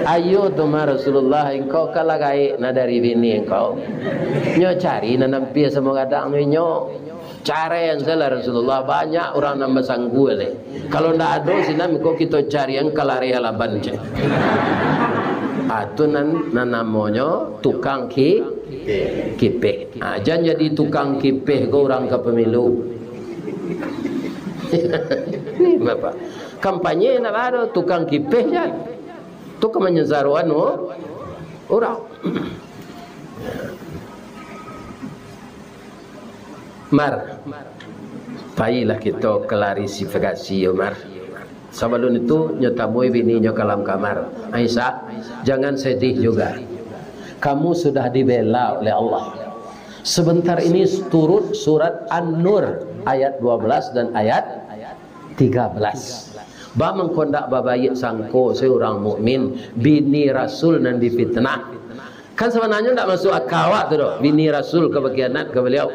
"Ayo tu mah Rasulullah, engkau ka lah gaek nah dari bini engkau. Nyo cari nan ampia samo gadang nyo." Carian sajolah Rasulullah, banyak urang nan basanggua lai. Kalau ndak ado sinan, mako kito carian ka lareh alaban cek. Ah, tu nan, nan namonyo tukang ki-, kipeh. Ah, jan jadi tukang kipeh ko urang ka pemilu. Ni Bapak, kampanye ndak ado, tukang kipeh jan. Tu ka manyansaroan o-, urang. Mar, pailah kito klarifikasi yo, Mar. Sabalun itu, nyo tamui bininyo ka dalam kamar. "Aisyah, jangan sedih juga. Kamu sudah dibela oleh Allah. Sebentar ini turun surat An-Nur ayat dua belas dan ayat tiga belas. Ba mangko ndak babaiak sangko seorang mukmin, bini Rasul nan difitnah. Kan sabananyo ndak masuk aka awak tu doh, bini Rasul ka bakhianat ka baliau.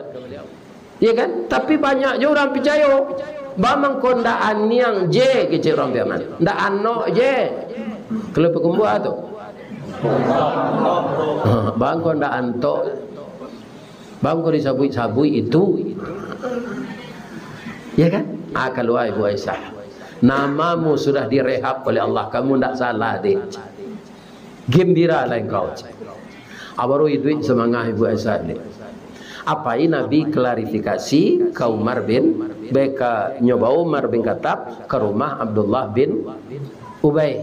Ya kan? Tapi banyak jo urang picayo. Ba mangko ndak aniang je, kecek urang Piaman. Ndak anok je. Kalau pakumbuah tu. Ha, ba mangko ndak antok. Ba mangko disabuik-sabuik itu. Ya kan? Ah, kalua Ibu Aisyah. Namamu sudah direhab oleh Allah. Kamu ndak salah, dek. Gembiralah engkau. Abaru iduik samangah Ibu Aisyah ni. Apai Nabi klarifikasi ka Umar bin, beka nyoba Umar bin Khattab ka rumah Abdullah bin Ubay.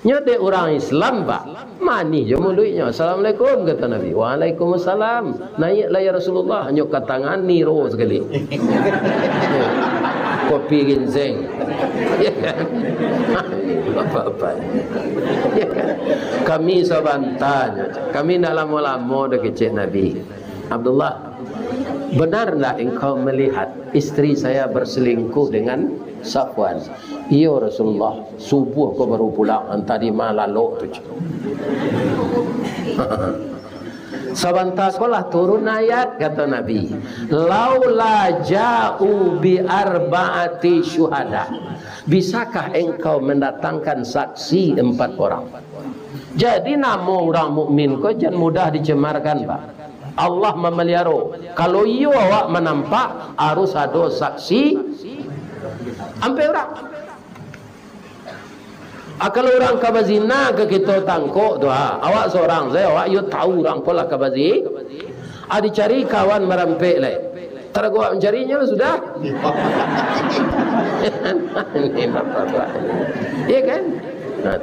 Nyo dek urang Islam, Pak. Manih jo muluiknyo. "Assalamualaikum," kata Nabi. "Waalaikumsalam." "Naiaklah, ya Rasulullah." Nyo ka tangan niro sakali. Kopi ginseng. Ya kan? Apa-apa. Ya kan? Kami sabanta nyo. Kami ndak lamo-lamo doh kecek Nabi. "Abdullah, benar ndak engkau melihat istri saya berselingkuh dengan Safwan?" "Iyo, Rasulullah, subuah ko baru pulang, antah di ma lalok tu." Sabanta ko lah turun ayat, kata Nabi, "Laula ja'u bi arba'ati syuhada." Bisakah engkau mendatangkan saksi empat orang? Jadi, namo urang mukmin ko jan mudah dicemarkan, Pak. Allah mamaliharo. Kalau iyo awak manampak, harus ado saksi ampek urang. Ah, kalau urang ka bazina ka kito tangkok tu, ah, awak sorang sajo, awak iyo tahu urang ko lah ka bazi-, ah, dicari kawan marampek lai. Tarago awak mancarinyo lah sudah. Ini bapak-bapak. Ya kan? Nah.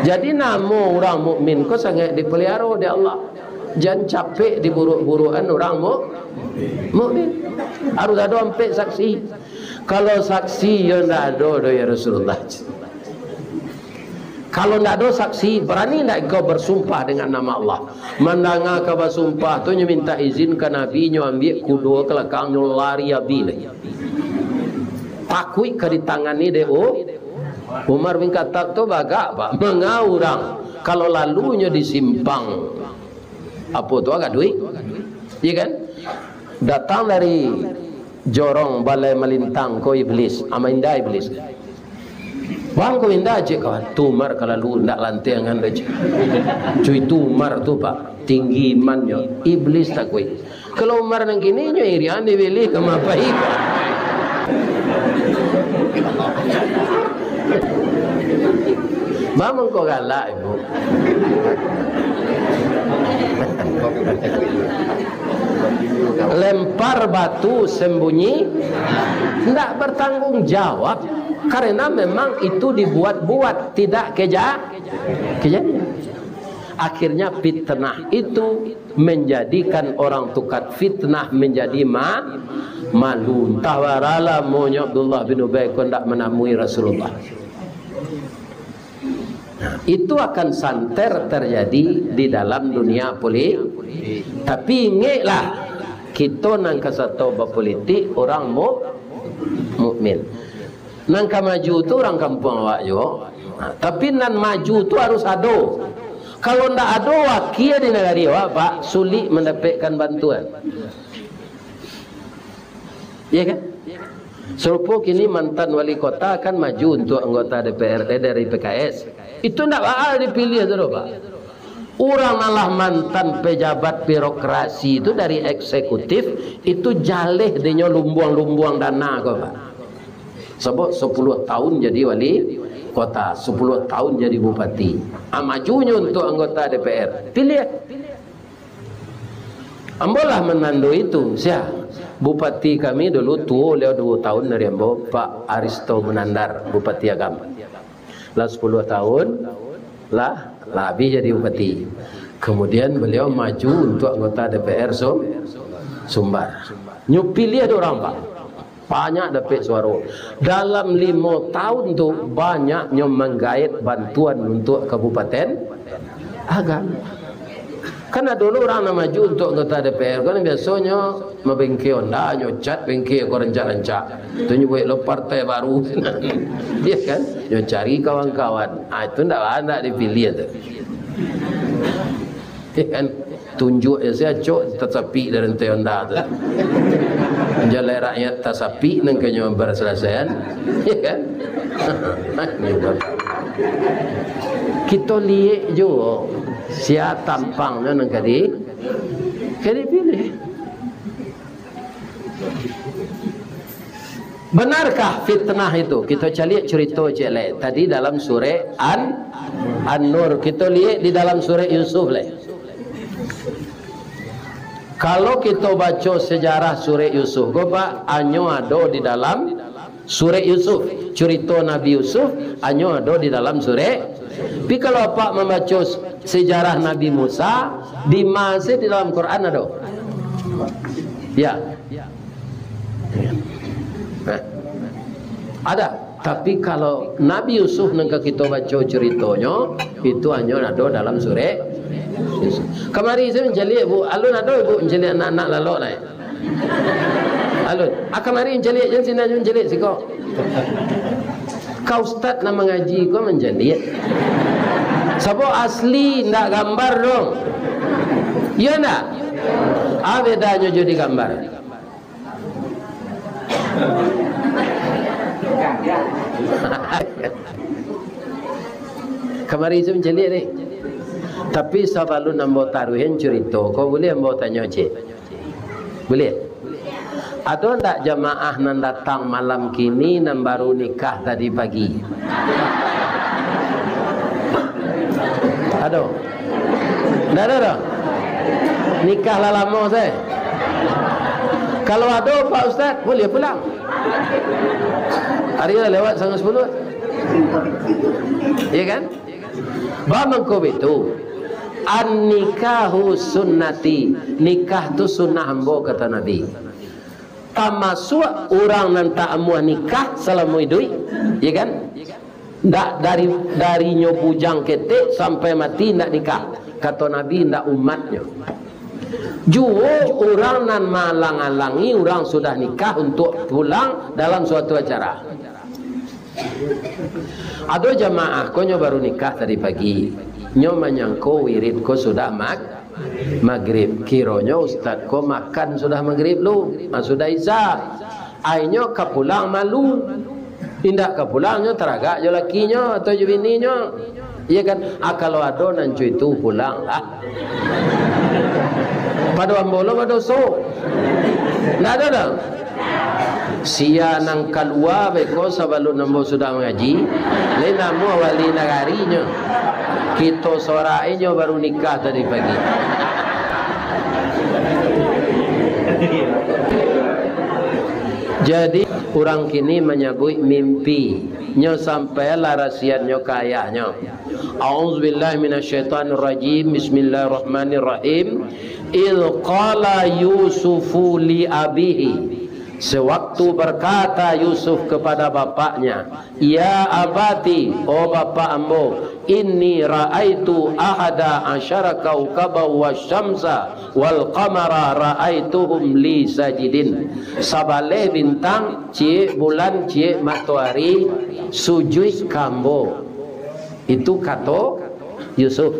Jadi, namo urang mukmin ko sangaik dipaliharo dek Allah. Jan capek diburuak-buruakan urang mu-, mukmin. Harus ado ampek saksi. Kalau saksi yo ndak ado doh, ya Rasulullah. Kalau ndak ado saksi, barani ndak engkau bersumpah dengan nama Allah? Mandanga ka basumpah tu, nyo mintak izin ka Nabi, nyo ambiak kudo ka lakang, nyo lari abih lai. Takuik ka ditangani dek U-, Umar bin Khattab tu bagak, Pak. Manga urang, kalau lalu nyo di simpang, apo tu, Agaduik? Iya kan? Datang dari jorong Balai Malintang ko Iblis, ama inda Iblis. "Bang, ko inda," cek kawan. "Tu Umar ka lalu, ndak lantiangan doh," cek. Cuy, tu Umar tu, Pak, tinggi imannyo. Iblis takuik. Kalau Umar nan kini, nyo irian dipilih ka mapai. Ba mangko galak, Ibu. Lempar batu sembunyi, ndak bertanggung jawab, karena memang itu dibuat-buat, tidak keja-, kejadian. Akhirnya fitnah itu menjadikan orang tukar fitnah menjadi ma-, malu. Antah bara lamonyo Abdullah bin Ubay ko ndak manamui Rasulullah. Nah, itu akan santer terjadi di dalam dunia politik. Tapi ingeklah, kito nan kasato bapolitik urang mu-, mukmin. Nan ka maju tu urang kampuang awak juo. Nah, tapi nan maju tu harus ado. Kalau ndak ado wakia di nagari awak, Pak, sulik mandapekkan bantuan. Iya kan? Sarupo kini mantan wali kota kan maju untuk anggota D P R D dari P K S. Itu ndak bakal dipilih tu doh, Pak. Urang nan lah mantan pejabat birokrasi itu dari eksekutif, itu jaleh dinyo lumbuang-lumbuang dana ko, Pak. Sabab sapuluah tahun jadi wali kota, sapuluah tahun jadi bupati. Ah, majunyo untuk anggota D P R. Pilih. Ambo lah manando itu, sia. Bupati kami dulu tuo, baliau duo tahun dari ambo, Pak Aristo Munandar, Bupati Agam. Lah sapuluah tahun, lah, lah habis jadi bupati. Kemudian baliau maju untuk anggota D P R Sum-, Sumbar. Nyo pilih dek urang, Pak. Banyak dapek suaro. Dalam limo tahun tu, banyaknyo manggaet bantuan untuk Kabupaten Agam. Kan ado lo urang nan maju untuak anggota D P R, kan biasonyo mabengke Honda, nyo cat bengke ko rancak-rancak. Tu nyo buek lo partai baru. Iyo kan? Nyo cari kawan-kawan. Ah, itu ndak, ndak dipiliah tu. Iyo kan? Tunjuak je si acok tasapik dari rantai Honda tu. Jalai rakyat tasapik nan kanyo barasalasaian. Iyo kan? Kito liek juo sia tampangnyo nan ka di-, ka dipilih. Benarkah fitnah itu? Kito caliak curito ciek lai. Tadi dalam surek An-, An-Nur. Kito liek di dalam surek Yusuf lai. Kalau kito baco sejarah surek Yusuf ko, Pak, hanyo ado di dalam surek Yusuf. Curito Nabi Yusuf hanyo ado di dalam surek. Tapi kalau Apak mambaco sejarah Nabi Musa, di ma se di dalam Quran ado? Ya. Nah. Ada. Tapi kalau Nabi Yusuf nan ka kito baco curitonyo, itu hanyo ado dalam surek Yusuf. Kamari se mancaliak, Bu. Alun ado, Bu, mancaliak anak-anak lalok lai? Alun. Ah, kamari mancaliak, jan sinan mancaliak siko. Ka ustad nan mangaji ko mancaliak. Sabab asli ndak gambar doh. Iyo ndak? Ah, bedanyo jo di gambar. Kamari tu mancaliak ni. Tapi sabalun ambo taruihan curito ko, buliah ambo tanyo ciek? Buliah? Ado ndak jamaah nan datang malam kini nan baru nikah tadi pagi? Ado? Ndak ado doh? Nikah lah lamo se. Kalau ado, Pak Ustaz, buliah pulang. Ari lah lewat satangah sapuluah. Iyo kan? Ba mangko baitu, "An-nikahu sunnati," nikah tu sunnah ambo, kato Nabi. Tamasuak urang nan tak amuah nikah salamo iduik, iyo kan? Ndak dari, dari nyo bujang ketek sampai mati ndak nikah, kato Nabi, ndak umatnyo. Juo urang nan maalang-alangi urang sudah nikah untuak pulang dalam suatu acara. Ado jamaah ko nyo baru nikah tadi pagi. Nyo manyangko wirid ko sudah mag-, magrib. Kironyo ustad ko makan sudah magrib lu, ah, sudah isya. Ainyo ka pulang malu. Indak ka pulang nyo taragak jo lakinyo atau jo bininyo. Iyo kan? Ah, kalau ado nan co itu, pulang lah. Pado ambo lo badoso. Ndak ado doh. Sia nan kalua beko sabalun ambo sudah mangaji, lai namuah wali nagarinyo. Kito sorak inyo baru nikah tadi pagi. Jadi, urang kini manyabuik mimpi. Nyo sampailah rahasianyo ka ayahnyo. A'udzubillahi minasyaitonirrajim. Bismillahirrahmanirrahim. Idh qala Yusufu li abihi. Sewaktu berkata Yusuf kepada bapaknya, "Ya abati, oh bapak ambo, inni ra'aitu ahada asyara kaukaban wasyamsa wal qamara ra'aituhum li sajidin." Sabaleh bintang, ciek bulan, ciek matoari sujuik ka ambo. Itu kato Yusuf.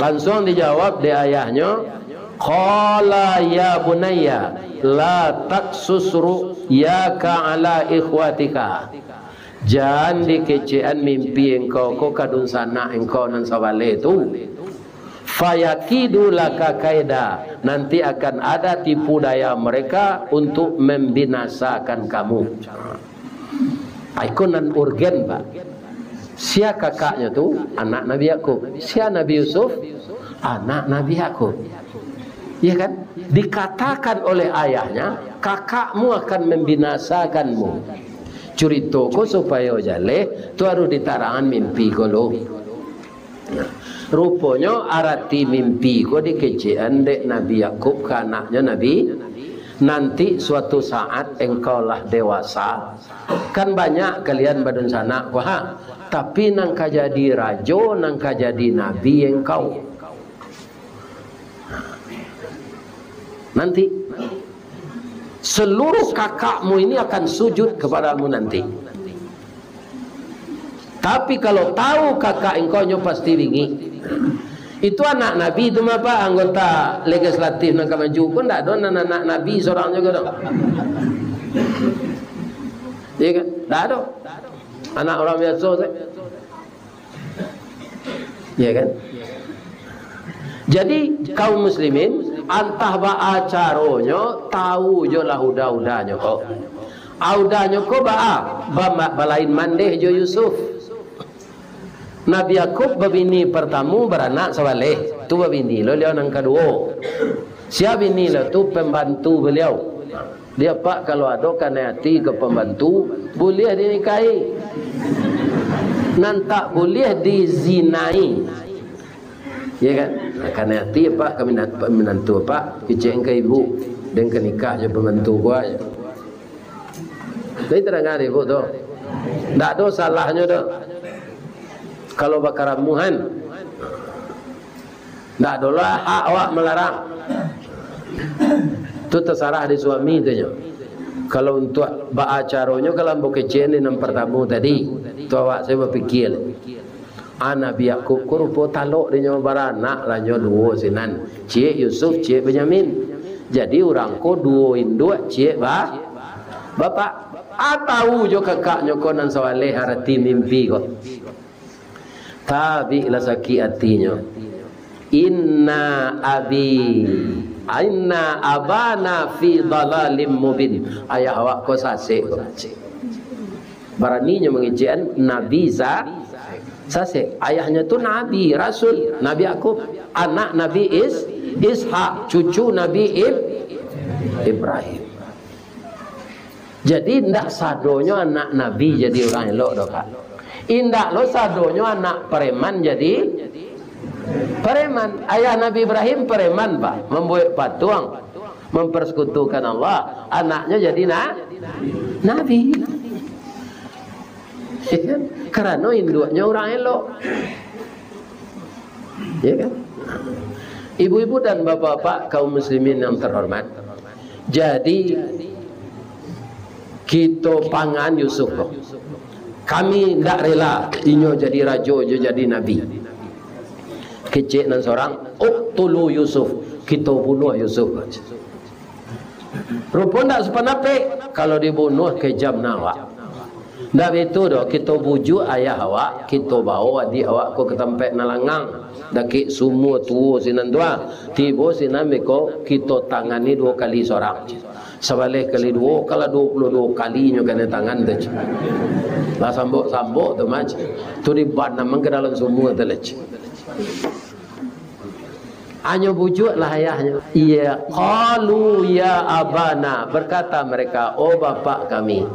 Lansuang dijawab dek ayahnyo, "Qala ya bunayya, la taqsus ru'yaka ala ikhwatika." Jan dikecekan mimpi engkau ko ka dunsanak engkau nan sabaleh tu. "Fayakidu laka kaida," nanti akan ada tipu daya mereka untuk membinasakan kamu. Iko nan urgen, Pak. Sia kakaknyo tu? Anak Nabi Yakub. Sia Nabi Yusuf? Anak Nabi Yakub. Iya kan? Dikatakan oleh ayahnya, "Kakakmu akan membinasakanmu." Curito ko supayo jaleh, tu harus ditarangan mimpi ko lo. Nah, ruponyo arati mimpi ko dikecekan dek Nabi Yakub ka anaknyo Nabi, nanti suatu saat engkau lah dewasa, kan banyak kalian badunsanak ko ha, tapi nan ka jadi rajo, nan ka jadi nabi engkau. Nanti. Seluruh kakakmu ini akan sujud kepadamu nanti. Tapi kalau tahu kakak engkau, nyo pasti bingik. Itu anak Nabi tu mah, Pak, anggota legislatif nan ka maju ko ndak ado nan anak Nabi sorang juo doh. Iya kan? Ndak ado. Anak urang biaso sajo. Ya kan? Jadi, kaum muslimin, antah baa caronyo, tahu jo lah uda-udanyo ko. Udanyo ko baa, ba-, balain mandeh jo Yusuf. Nabi Yakub babini partamu, baranak sabaleh. Tu babini lo liau nan kaduo. Sia bini lo tu? Pambantu baliau. Dia, Pak, kalau ado kanai ati ka pambantu, buliah dinikahi. Nan tak buliah dizinai. Ya kan? Nah, kanai ati, Pak, ka minat-, minantu, Pak, kicek ka ibu, den ka nikah jo pambantu ko ajo. Tapi tadanga dek ibu tu. Ndak ado salahnyo doh. Kalau bakaramuhan, ndak adolah hak awak malarang. Tu tasarah di suami tu nyo. Kalau untuak baa caronyo, kalau ambo kecek ni nan partamu tadi, tu awak sajo bapikia. Ah, Nabi Yakub ko rupo talok dinyo, baranak lah nyo duo sinan. Ciek Yusuf, ciek Benyamin. Jadi urang ko duo induak, ciek ba-, bapak. Ah, tahu jo kakaknyo ko nan sabaleh arati mimpi ko. Tabiklah sakik atinyo. "Inna abi, inna abana fi dalalim mubin." Ayah awak ko sasek ko. Baraninyo mangecekan Nabi sa-, sasek. Ayahnyo tu Nabi, Rasul, Nabi Yakub, anak Nabi Is-, Ishak, cucu Nabi Ib-, Ibrahim. Jadi, indak sadonyo anak Nabi jadi urang elok doh, Pak. Indak lo sadonyo anak pareman jadi pareman. Ayah Nabi Ibrahim pareman, Pak, mambuek patuang, mempersekutukan Allah. Anaknyo jadi na-, nabi. Ya kan? Karano induaknyo urang elok. Ya kan? Ibu-ibu dan bapak-bapak, kaum muslimin yang terhormat, jadi kito pangan Yusuf ko. Kami ndak rela inyo jadi rajo, inyo jadi nabi. Kecek nan sorang, "Uqtulu Yusuf, kito bunuah Yusuf." Rupo ndak sapanapek, kalau dibunuah kejam nan awak. Ndak baitu doh, kito bujuak ayah awak, kito bawo adiak awak ko ka tampek nan langang, dakek sumua tuo sinan tu ah. Tibo sinan beko kito tangani duo kali sorang. Sabaleh kali duo, kalau duo puluah duo kalinyo kanai tangan tu, cik. Lah sambok-sambok tu mah, cik. Tu dibanamkan ka dalam sumua tu lah, cik. Hanyo bujuaklah ayahnyo. Iya, qalu ya abana, berkata mereka, "Oh bapak kami,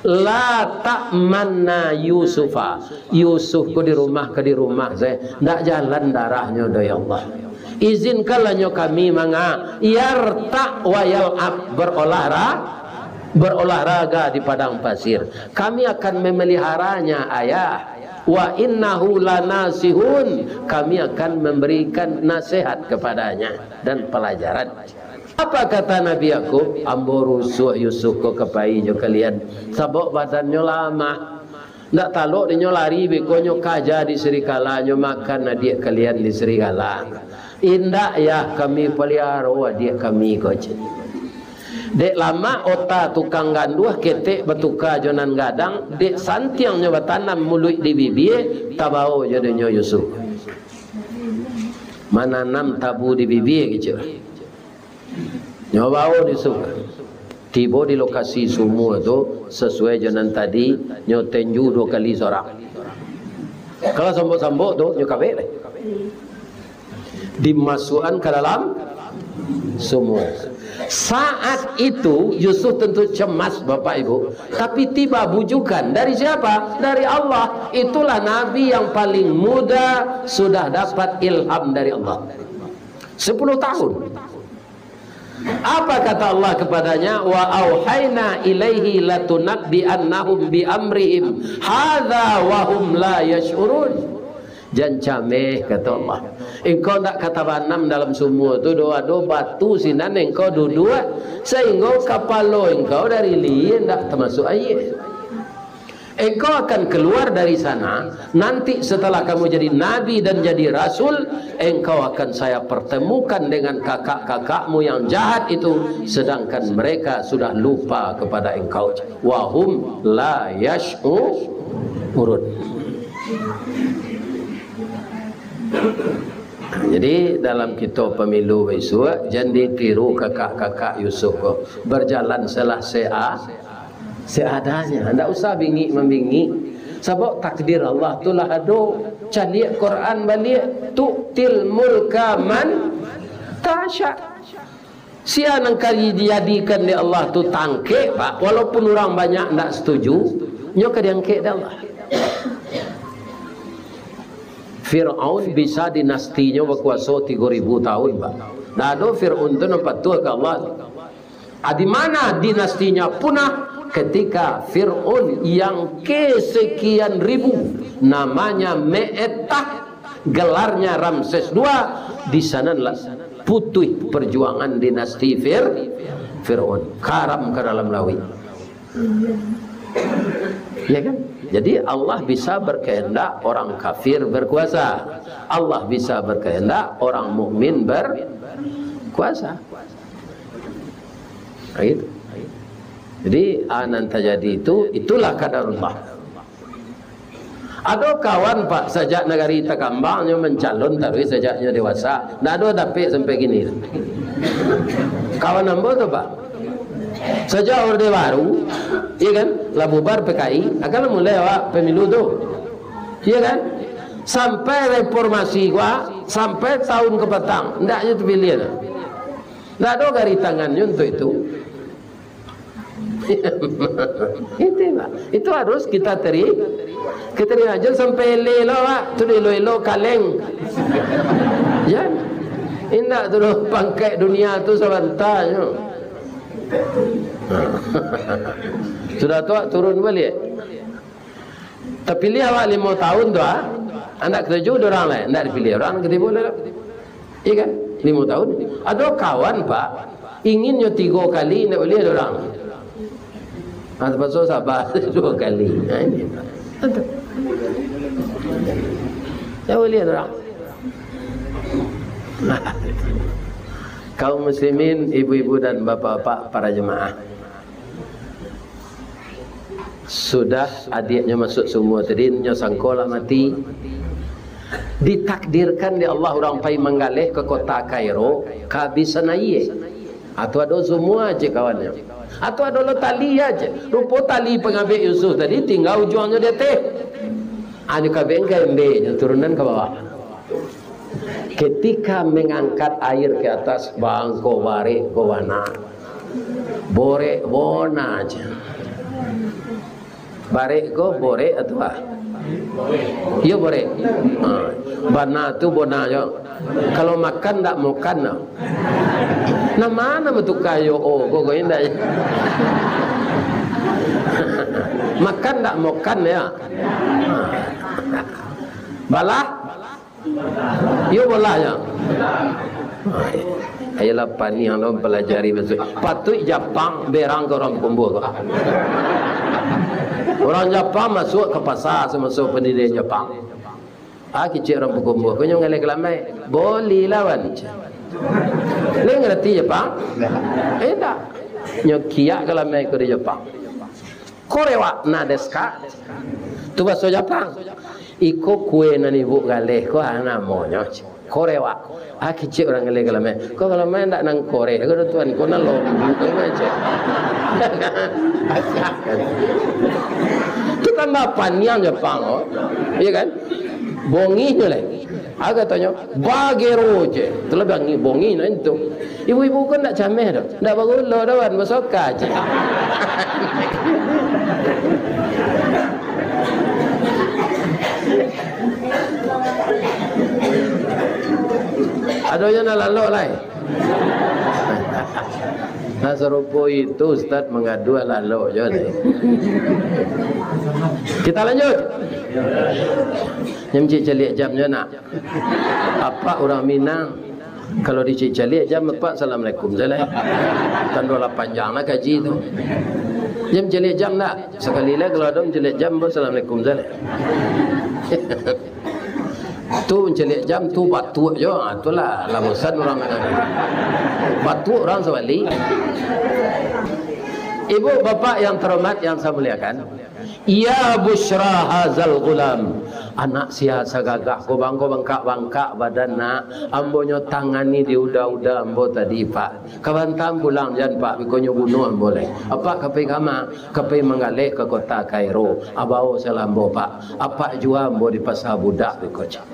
la ta'manna Yusufa." Yusuf ko di rumah ka di rumah sajo, ndak jalan darahnyo doh, ya Allah. Izinkanlah nyo kami manga-, yarta' wa yal'ab, berolahra-, berolahraga di padang pasir. Kami akan memeliharanya, Ayah. Wa innahu lanasihun, kami akan memberikan nasihat kepadanya dan pelajaran. Apa kata Nabi Yakub? "Ambo rusuah Yusuf ko ka pai jo kalian, sabab badannyo lamah. Ndak talok dinyo lari, beko nyo kaja di serigala, nyo makan adiak kalian di serigala. Indak, Yah, kami paliaro adiak kami ko," cek. Dek lamak ota tukang ganduah, ketek batuka jo nan gadang, dek santiangnyo batanam muluik di bibia, tabawo jo dinyo Yusuf. Mananam tabu di bibia, kecek. Nyo bawo Yusuf. Tibo di lokasi sumua tu, sasuai jo nan tadi, nyo tenju duo kali sorang. Kalau sambok-sambok tu, nyo kawek lai. Dimasuakan ka dalam sumua. Saat itu, Yusuf tentu cemas, Bapak Ibu. Tapi tiba bujukan. Dari siapa? Dari Allah. Itulah Nabi yang paling muda sudah dapat ilham dari Allah. Sepuluh tahun. Apa kata Allah kepadanya? "Wa auhayna ilaihi latunabbi'annahum bi amrihim hadza wa hum la yash'urun." Jan cameh, kato Allah. Engkau ndak ka tabanam dalam sumua tu doh, ado batu sinan engkau duduak, sahinggo kapalo engkau dari lihia ndak tamasuak aia. Engkau akan kaluar dari sana, nanti setelah kamu jadi nabi dan jadi rasul, engkau akan saya pertemukan dengan kakak-kakakmu yang jahat itu, sedangkan mereka sudah lupa kepada engkau. Wa hum la yash'urun. Jadi, dalam kito pemilu bisuak, jan ditiru kakak-kakak Yusuf ko. Berjalan selah sea-, seadanya. Ndak usah bingik-mambingik. Sabab takdir Allah tu lah ado. Caliak Quran baliak, "Tu'til mulka man tasya." Sia nan ka dijadikan dek Allah tu tangkek, Pak, walaupun urang banyak ndak setuju, nyo ka diangkek dek Allah. Firaun bisa dinastinyo bakuaso tigo ribu tahun, Pak. Ndak ado Firaun tu nan patuah ka Allah. Ah, di mana dinastinya punah? Ketika Firaun yang kesekian ribu, namanya Me'etah, gelarnya Ramses dua, di sananlah putuih perjuangan dinasti Fir-, Firaun. Karam ka dalam lauik. Ya kan? Jadi, Allah bisa berkehendak orang kafir berkuasa. Allah bisa berkehendak orang mukmin berkuasa. Nah, gitu. Jadi, ah, nan terjadi itu, itulah kadarullah. Ado kawan, Pak, sajak nagari takambang nyo mancalon taruih sajak nyo dewasa. Ndak ado dapek sampai kini. Kawan ambo tu, Pak. Sajak Orde Baru, iya kan? Lah bubar P K I, akan lah mulai awak pemilu tu. Iya kan? Sampai reformasi gua, sampai tahun kapatang, ndak nyo tapiliah tu. Ndak ado gari tangannyo untuk itu. Itu, Pak. Itu harus kita teri-, kita terima. Jan sampai eleh lo, Pak. Tu elo-elo kaleng. Ya. Indak tu doh pangkek dunia tu sabanta nyo. Sudah tu, Pak, turun baliak. Tapiliah awak limo tahun tu, ah. Andak katuju dek urang lai, ndak dipiliah urang katibo lai. Iya kan? Limo tahun. Ado kawan, Pak, ingin nyo tigo kali, ndak buliah dek urang. Ah, tapakso sabar duo kali. Nah, ini, Pak. Ndak buliah dek urang. Kaum muslimin, ibu-ibu dan bapak-bapak, para jemaah. Sudah adiaknyo masuak sumua tadi, nyo sangko lah mati. Ditakdirkan dek Allah urang pai manggaleh ka kota Kairo, kabisan aia. Atau ado sumua aja kawannyo. Atau ado lo tali aja. Rupo tali pangabek Yusuf tadi tingga ujuangnyo di ateh. Anyo kabek ka embeknyo turunan ka bawah. Ketika mengangkat air ke atas, bangko barek ko bana. Borek bona aja. Barek ko borek atau apa? Iyo, borek. Ha. Bana tu bona jo. Kalau makan ndak mokan lah. Nah, mana betuka yo, oh, kok, kok indak. Makan ndak mokan ya. Balah. Iyo, bolah nyo. Ayolah, paniang lo mempelajari baso. Patuik Japang berang ka urang Pakumbuah ko. Urang Japang masuak ka pasa samaso pandirian Japang. Ah, kicik urang Pakumbuah ko nyo ngaleh ka lambek. Boli lawan. Lai ngarati Japang? Indak. Nyo kiak ka lambek ko di Japang. Korewa na desu ka? Tu baso Japang. Iko kue nan ibu galeh ko, ah, namonyo korewa. Ah, kicik urang galeh ka lambek. Ko ka lambek ndak nan koreh ko, tuan, ko nan lombok ko, cek. Tu tambah paniang Japang ko. Iya kan? Bongihnyo lai. Ah, katonyo, bagero je. Itulah bongi, bongi nah itu. Ibu-ibu kan ndak cameh doh. Ndak bagulo doh, wan, basoka je. Ado yang nak lalok lai. Nah, sarupo itu Ustaz mangadu lalok je ni. Kita lanjut. Nyo cek caliak jam nyo nak. Apak urang Minang. Kalau dicek caliak jam apak, assalamualaikum sajo. Kan duo lapan jam lah kaji tu. Nyo caliak jam nak. Sakali lah kalau ado caliak jam, assalamualaikum sajo. Tu mancaliak jam tu batuak jo. Ha, tu lah, lah bosan urang. Batuak urang sabalik. Ibu bapak yang terhormat, yang saya muliakan, ya busyra hazal gulam, anak sia sagagah ko bang, ko bangkak-bangkak badan nak, ambo nyo tangani di uda-uda ambo tadi, Pak. Ka bantam pulang jan, Pak, biko nyo bunuah ambo lai. Apak ka pai kama? Ka pai manggalek ka kota Kairo. Abao salambo, Pak. Apak jua ambo di pasa budak, biko ceh.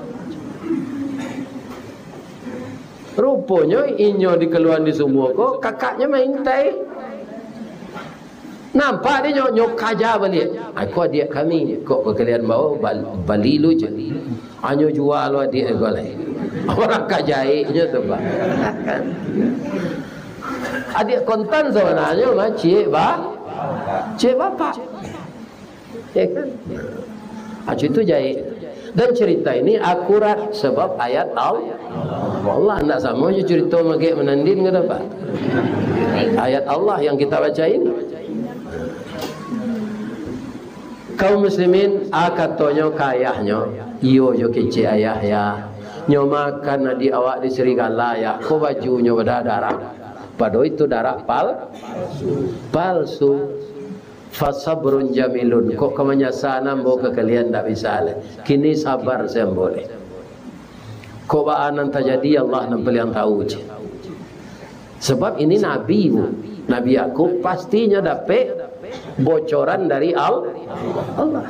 Ruponyo inyo dikaluaan di sumua ko, kakaknyo maintai. Nampak dek nyo, nyo kaja baliak. "Ako adiak kami, kok ka kalian bao, bal-, bali lu je. Anyo jua lo adiak ko lai." Urang ka jaiknyo tu, Pak. Adiak kontan sabananyo mah ciek ba-, ciek bapak. Ya kan? Ah, itu jaik. Dan cerita ini akurat sebab ayat Al-, Allah. Ndak samo jo cerita magek manandin ka dapat. Ayat Allah yang kita baca ini. Kaum muslimin, ah, katonyo ka ayahnyo, "Iyo jo kecek ayah, ya. Nyo makan adiak awak di serigala, ya. Ko bajunyo badarah-darah." Padahal itu darah pal-, palsu. "Fasabrun jamilun." Kok ka manyasa ambo ka kalian, ndak bisa lai. Kini sabar se ambo lai. Kok baa nan tajadi, Allah nan paliang tahu, ceh. Sebab ini nabi, Bu. Nabi Yakub pastinyo dapek bocoran dari Al-, Allah.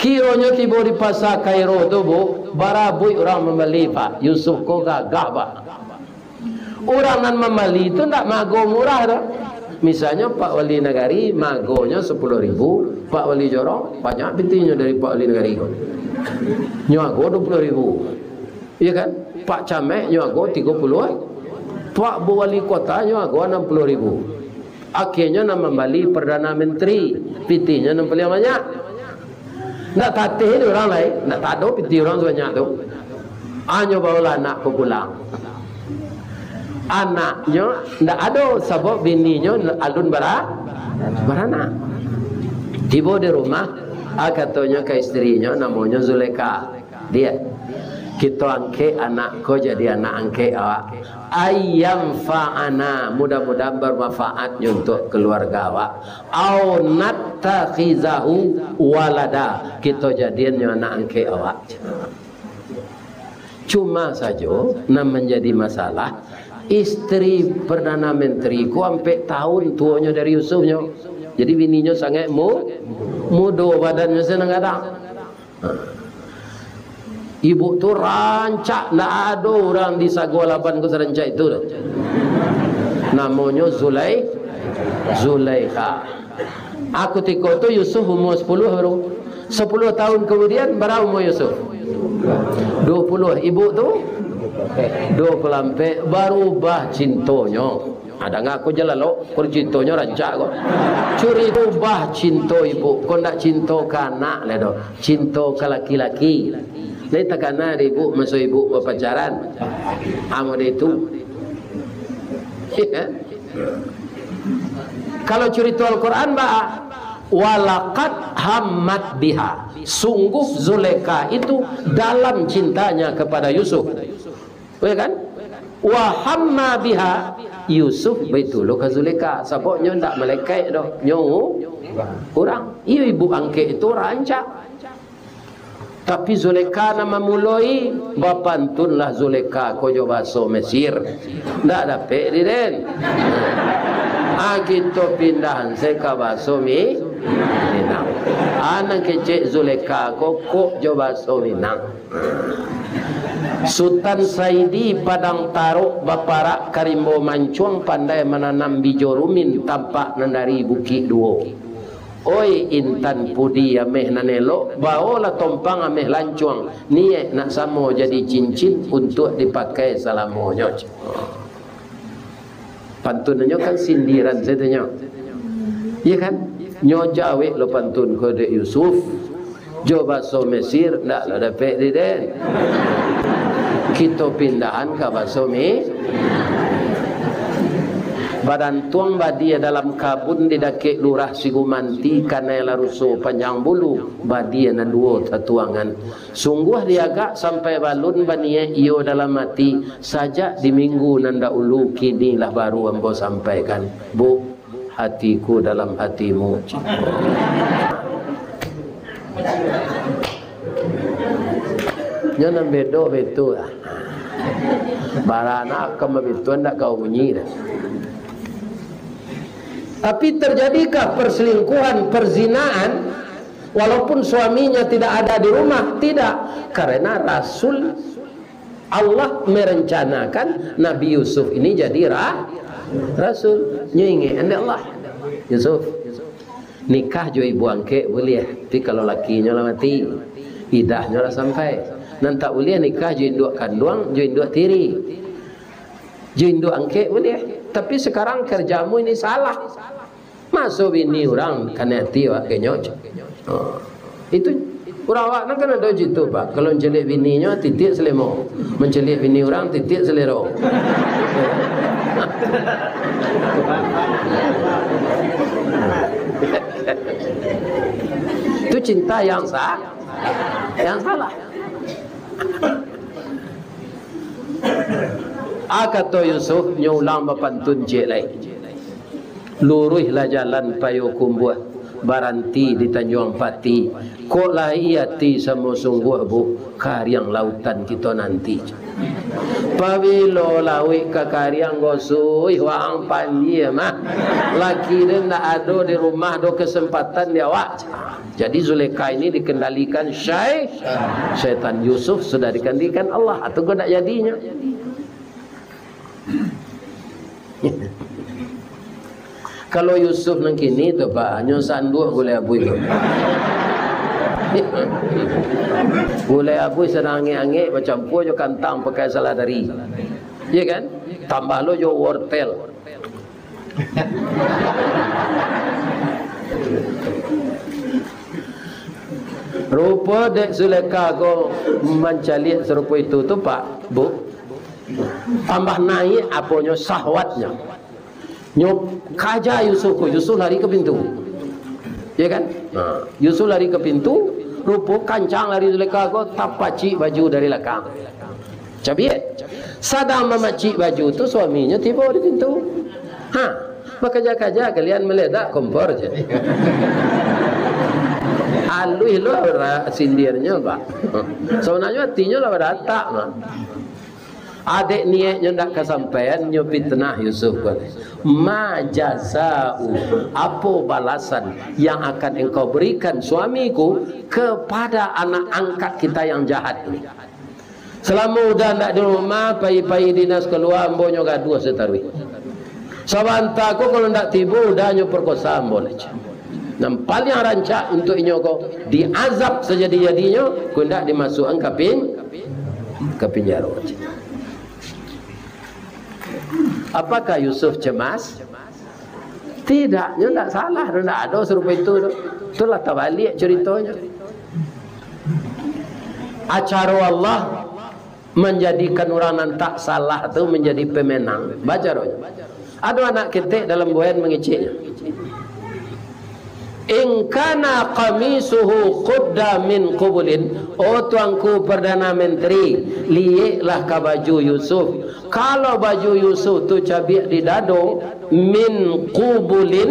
Kironyo tibo di pasa Kairo tu, Bu, barabuik urang mambali, Pak. Yusuf ko gagah, Pak. Urang nan mambali tu ndak maago murah doh. Misalnyo Pak Wali Nagari maagonyo sapuluah ribu, Pak Wali Jorong banyak pitinyo dari Pak Wali Nagari ko. Nyo ago duo puluah ribu. Iyo kan? Pak Camek nyo ago tigo puluah. Pak Wali Kota nyo ago anam puluah ribu. Akhirnyo nan mambali Perdana Menteri, pitinyo nan paliang banyak. Ndak tateh di urang lai, ndak tado pitih urang sabanyak tu. Anyo baolah anak ko pulang. Anaknyo ndak ado, sabab bininyo alun bara-, baranak. Tibo di rumah, ah, katonyo ka isterinyo, namonyo Zulekha. "Diak, kito angkek anak ko jadi anak angkek awak. Ayyam fa'ana, mudah-mudahan bermanfaatnyo untuk keluarga awak. Au nattakhizahu walada, kito jadiannyo anak angkek awak." Cuma sajo, nan manjadi masalah, isteri Perdana Menteri ko ampek tahun tuonyo dari Yusufnyo. Jadi bininyo sangaik mu-, mudo, badannyo se nan gadang. Ibu tu rancak, ndak ado urang di Sago Laban ko sarancak itu doh. Namonyo Zulai-, Zulaikha. Ah, kutiko tu Yusuf umua sapuluah baru. Sapuluah tahun kamudian, bara umua Yusuf? Duo puluah. Ibu tu? Duo puluah ampek. Barubah cintonyo. Ah, danga ko jalalo, ko citonyo rancak ko. Curi ubah cinto ibu, ko ndak cinto ka anak lai doh, cinto ka laki-laki. Lai takana dek ibu maso ibu bapacaran. Amo dek itu. Kalau curito Al-Quran, ba, "Walaqad hammat biha." Sungguh Zulekha itu dalam cintanya kepada Yusuf. Ya kan? "Wa hamma biha." Yusuf baitulo ka Zulekha, sabab nyo ndak malaikat doh, nyo urang. Iyo, ibu angkek itu rancak. Tapi Zulekha nan mamuloi, bapantunlah Zulekha ko jo bahaso Mesir. Ndak dapek di den. Ah, kito pindahan se ka bahaso Mi-, Minang. Ah, nan kecek Zulekha ko, kok jo bahaso Minang. Sutan Saidi Padang Tarok baparak ka rimbo mancuang, pandai mananam bijo rumin tampak nan dari Bukik Duo. Oi intan pudi ameh nan elok, baolah tompang ameh lancuang, niaik nak samo jadi cincin untuak dipakai salamonyo. Pantunnyo kan sindiran sajo nyo. Iya kan? Nyo jawek lo pantun ko dek Yusuf, jo baso Mesir ndak lo dapek di den. Kito pindahan ka baso Mi. Badantuang badia dalam kabun di dakek lurah Sigumanti, kanai lah ruso panjang bulu, badia nan duo tatuangan. Sungguah diagak sampai balun baniaik iyo dalam ati, sajak di minggu nan dahulu, kini lah baru ambo sampaikan. Bu, hatiku dalam hatimu. Nyo nan bedo betu lah. Baranak ka mabituan dak ka bunyi dah. Tapi terjadikah perselingkuhan, perzinaan, walaupun suaminya tidak ada di rumah? Tidak, karena Rasul Allah merencanakan Nabi Yusuf ini jadi ra-, rasul. Nyo ingek dek Allah, Yusuf, nikah jo ibu angkek buliah, tapi kalau lakinyo lah mati, idahnyo lah sampai, nan tak buliah nikah jo induak kanduang, jo induak tiri. Jo induak angkek buliah, tapi sekarang kerjamu ini salah. Maso bini urang kanai ati awak genyo. Oh. Itu urang awak nan kan ado jitu, Pak. Kalau mancaliak bininyo, titiak salemo. Mancaliak bini urang, titiak salero. Itu cinta yang sa-, yang salah. Ah, kato Yusuf, nyo ulang bapantun ciek lai. Luruihlah jalan Payokumbuah, baranti di Tanjuang Pati. Kok lai ati samo sungguah, Bu, kariang lautan kito nanti. Pabilo lauik ka kariang, Gosuih, waang pandia mah. Laki den ndak ado di rumah, do kesempatan di awak. Jadi Zulekha ini dikendalikan syai-, syaitan. Yusuf sudah dikendalikan Allah, atau kok ndak jadinyo. Kalau Yusuf nan kini tu, Pak, nyo sanduak gulai abuih tu. Gulai abuih sadang angek-angek, bacampua jo kantang pakai salah dari. Iya kan? Tambah lo jo wortel. Rupo dek Zulekha ko mancaliak sarupo itu tu, Pak, Bu. Tambah naik aponyo, syahwatnyo. Nyo kaja Yusuf ko, Yusuf lari ka pintu. Ya kan? Ha, Yusuf lari ka pintu, rupo kancang lari Zulekha ko, tapacik baju dari lakang. Cabiak. Sadang mamacik baju tu, suaminyo tibo di pintu. Ha, bakaja-kaja kalian meledak kompor je. Aluih lo ra-, sindirnyo, Pak. Sabananyo atinyo lah badatak, Pak. Adek niaiknyo ndak kasampaian, nyo pitnah Yusuf ko. Ma jazau, apo balasan yang akan engkau berikan suamiku kepada anak angkat kita yang jahat ini? Salamo Uda ndak di rumah, pai-pai dinas kalua, ambo nyo gaduah sataruih. Sabanta ko kalau ndak tibo, Uda nyo perkosa ambo lai. Nan paliang rancak untuak inyo ko diazab sajadi-jadinyo, ko ndak dimasuakan ka pin-, ka pinjaro. Apakah Yusuf cemas? Tidak, nyo ndak salah, ndak ado sarupo itu tu. Itulah tabaliak caritonyo. Acaro Allah manjadikan urang nan tak salah tu manjadi pemenang. Baco doh. Ado anak ketek dalam buayan mangeceknyo. "In kana qamisuhu qudda min qubulin." Oh Tuanku Perdana Menteri, lieklah ka baju Yusuf. Kalau baju Yusuf tu cabiak di dado, min qubulin,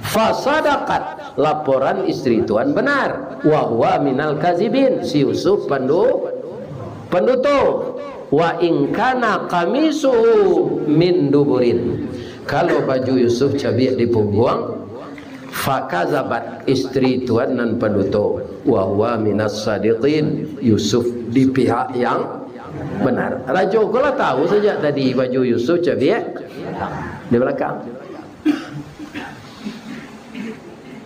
fasadaqat, laporan isteri tuan benar. Wa huwa minal kazibin, si Yusuf pandu-, panduto. Wa in kana qamisuhu min duburin. Kalau baju Yusuf cabiak di pungguang, fakazabat, isteri tuan nan panduto. Wa huwa minas sadiqin, Yusuf di pihak yang benar. Rajo ko lah tahu sajak tadi baju Yusuf cabiak di balakang.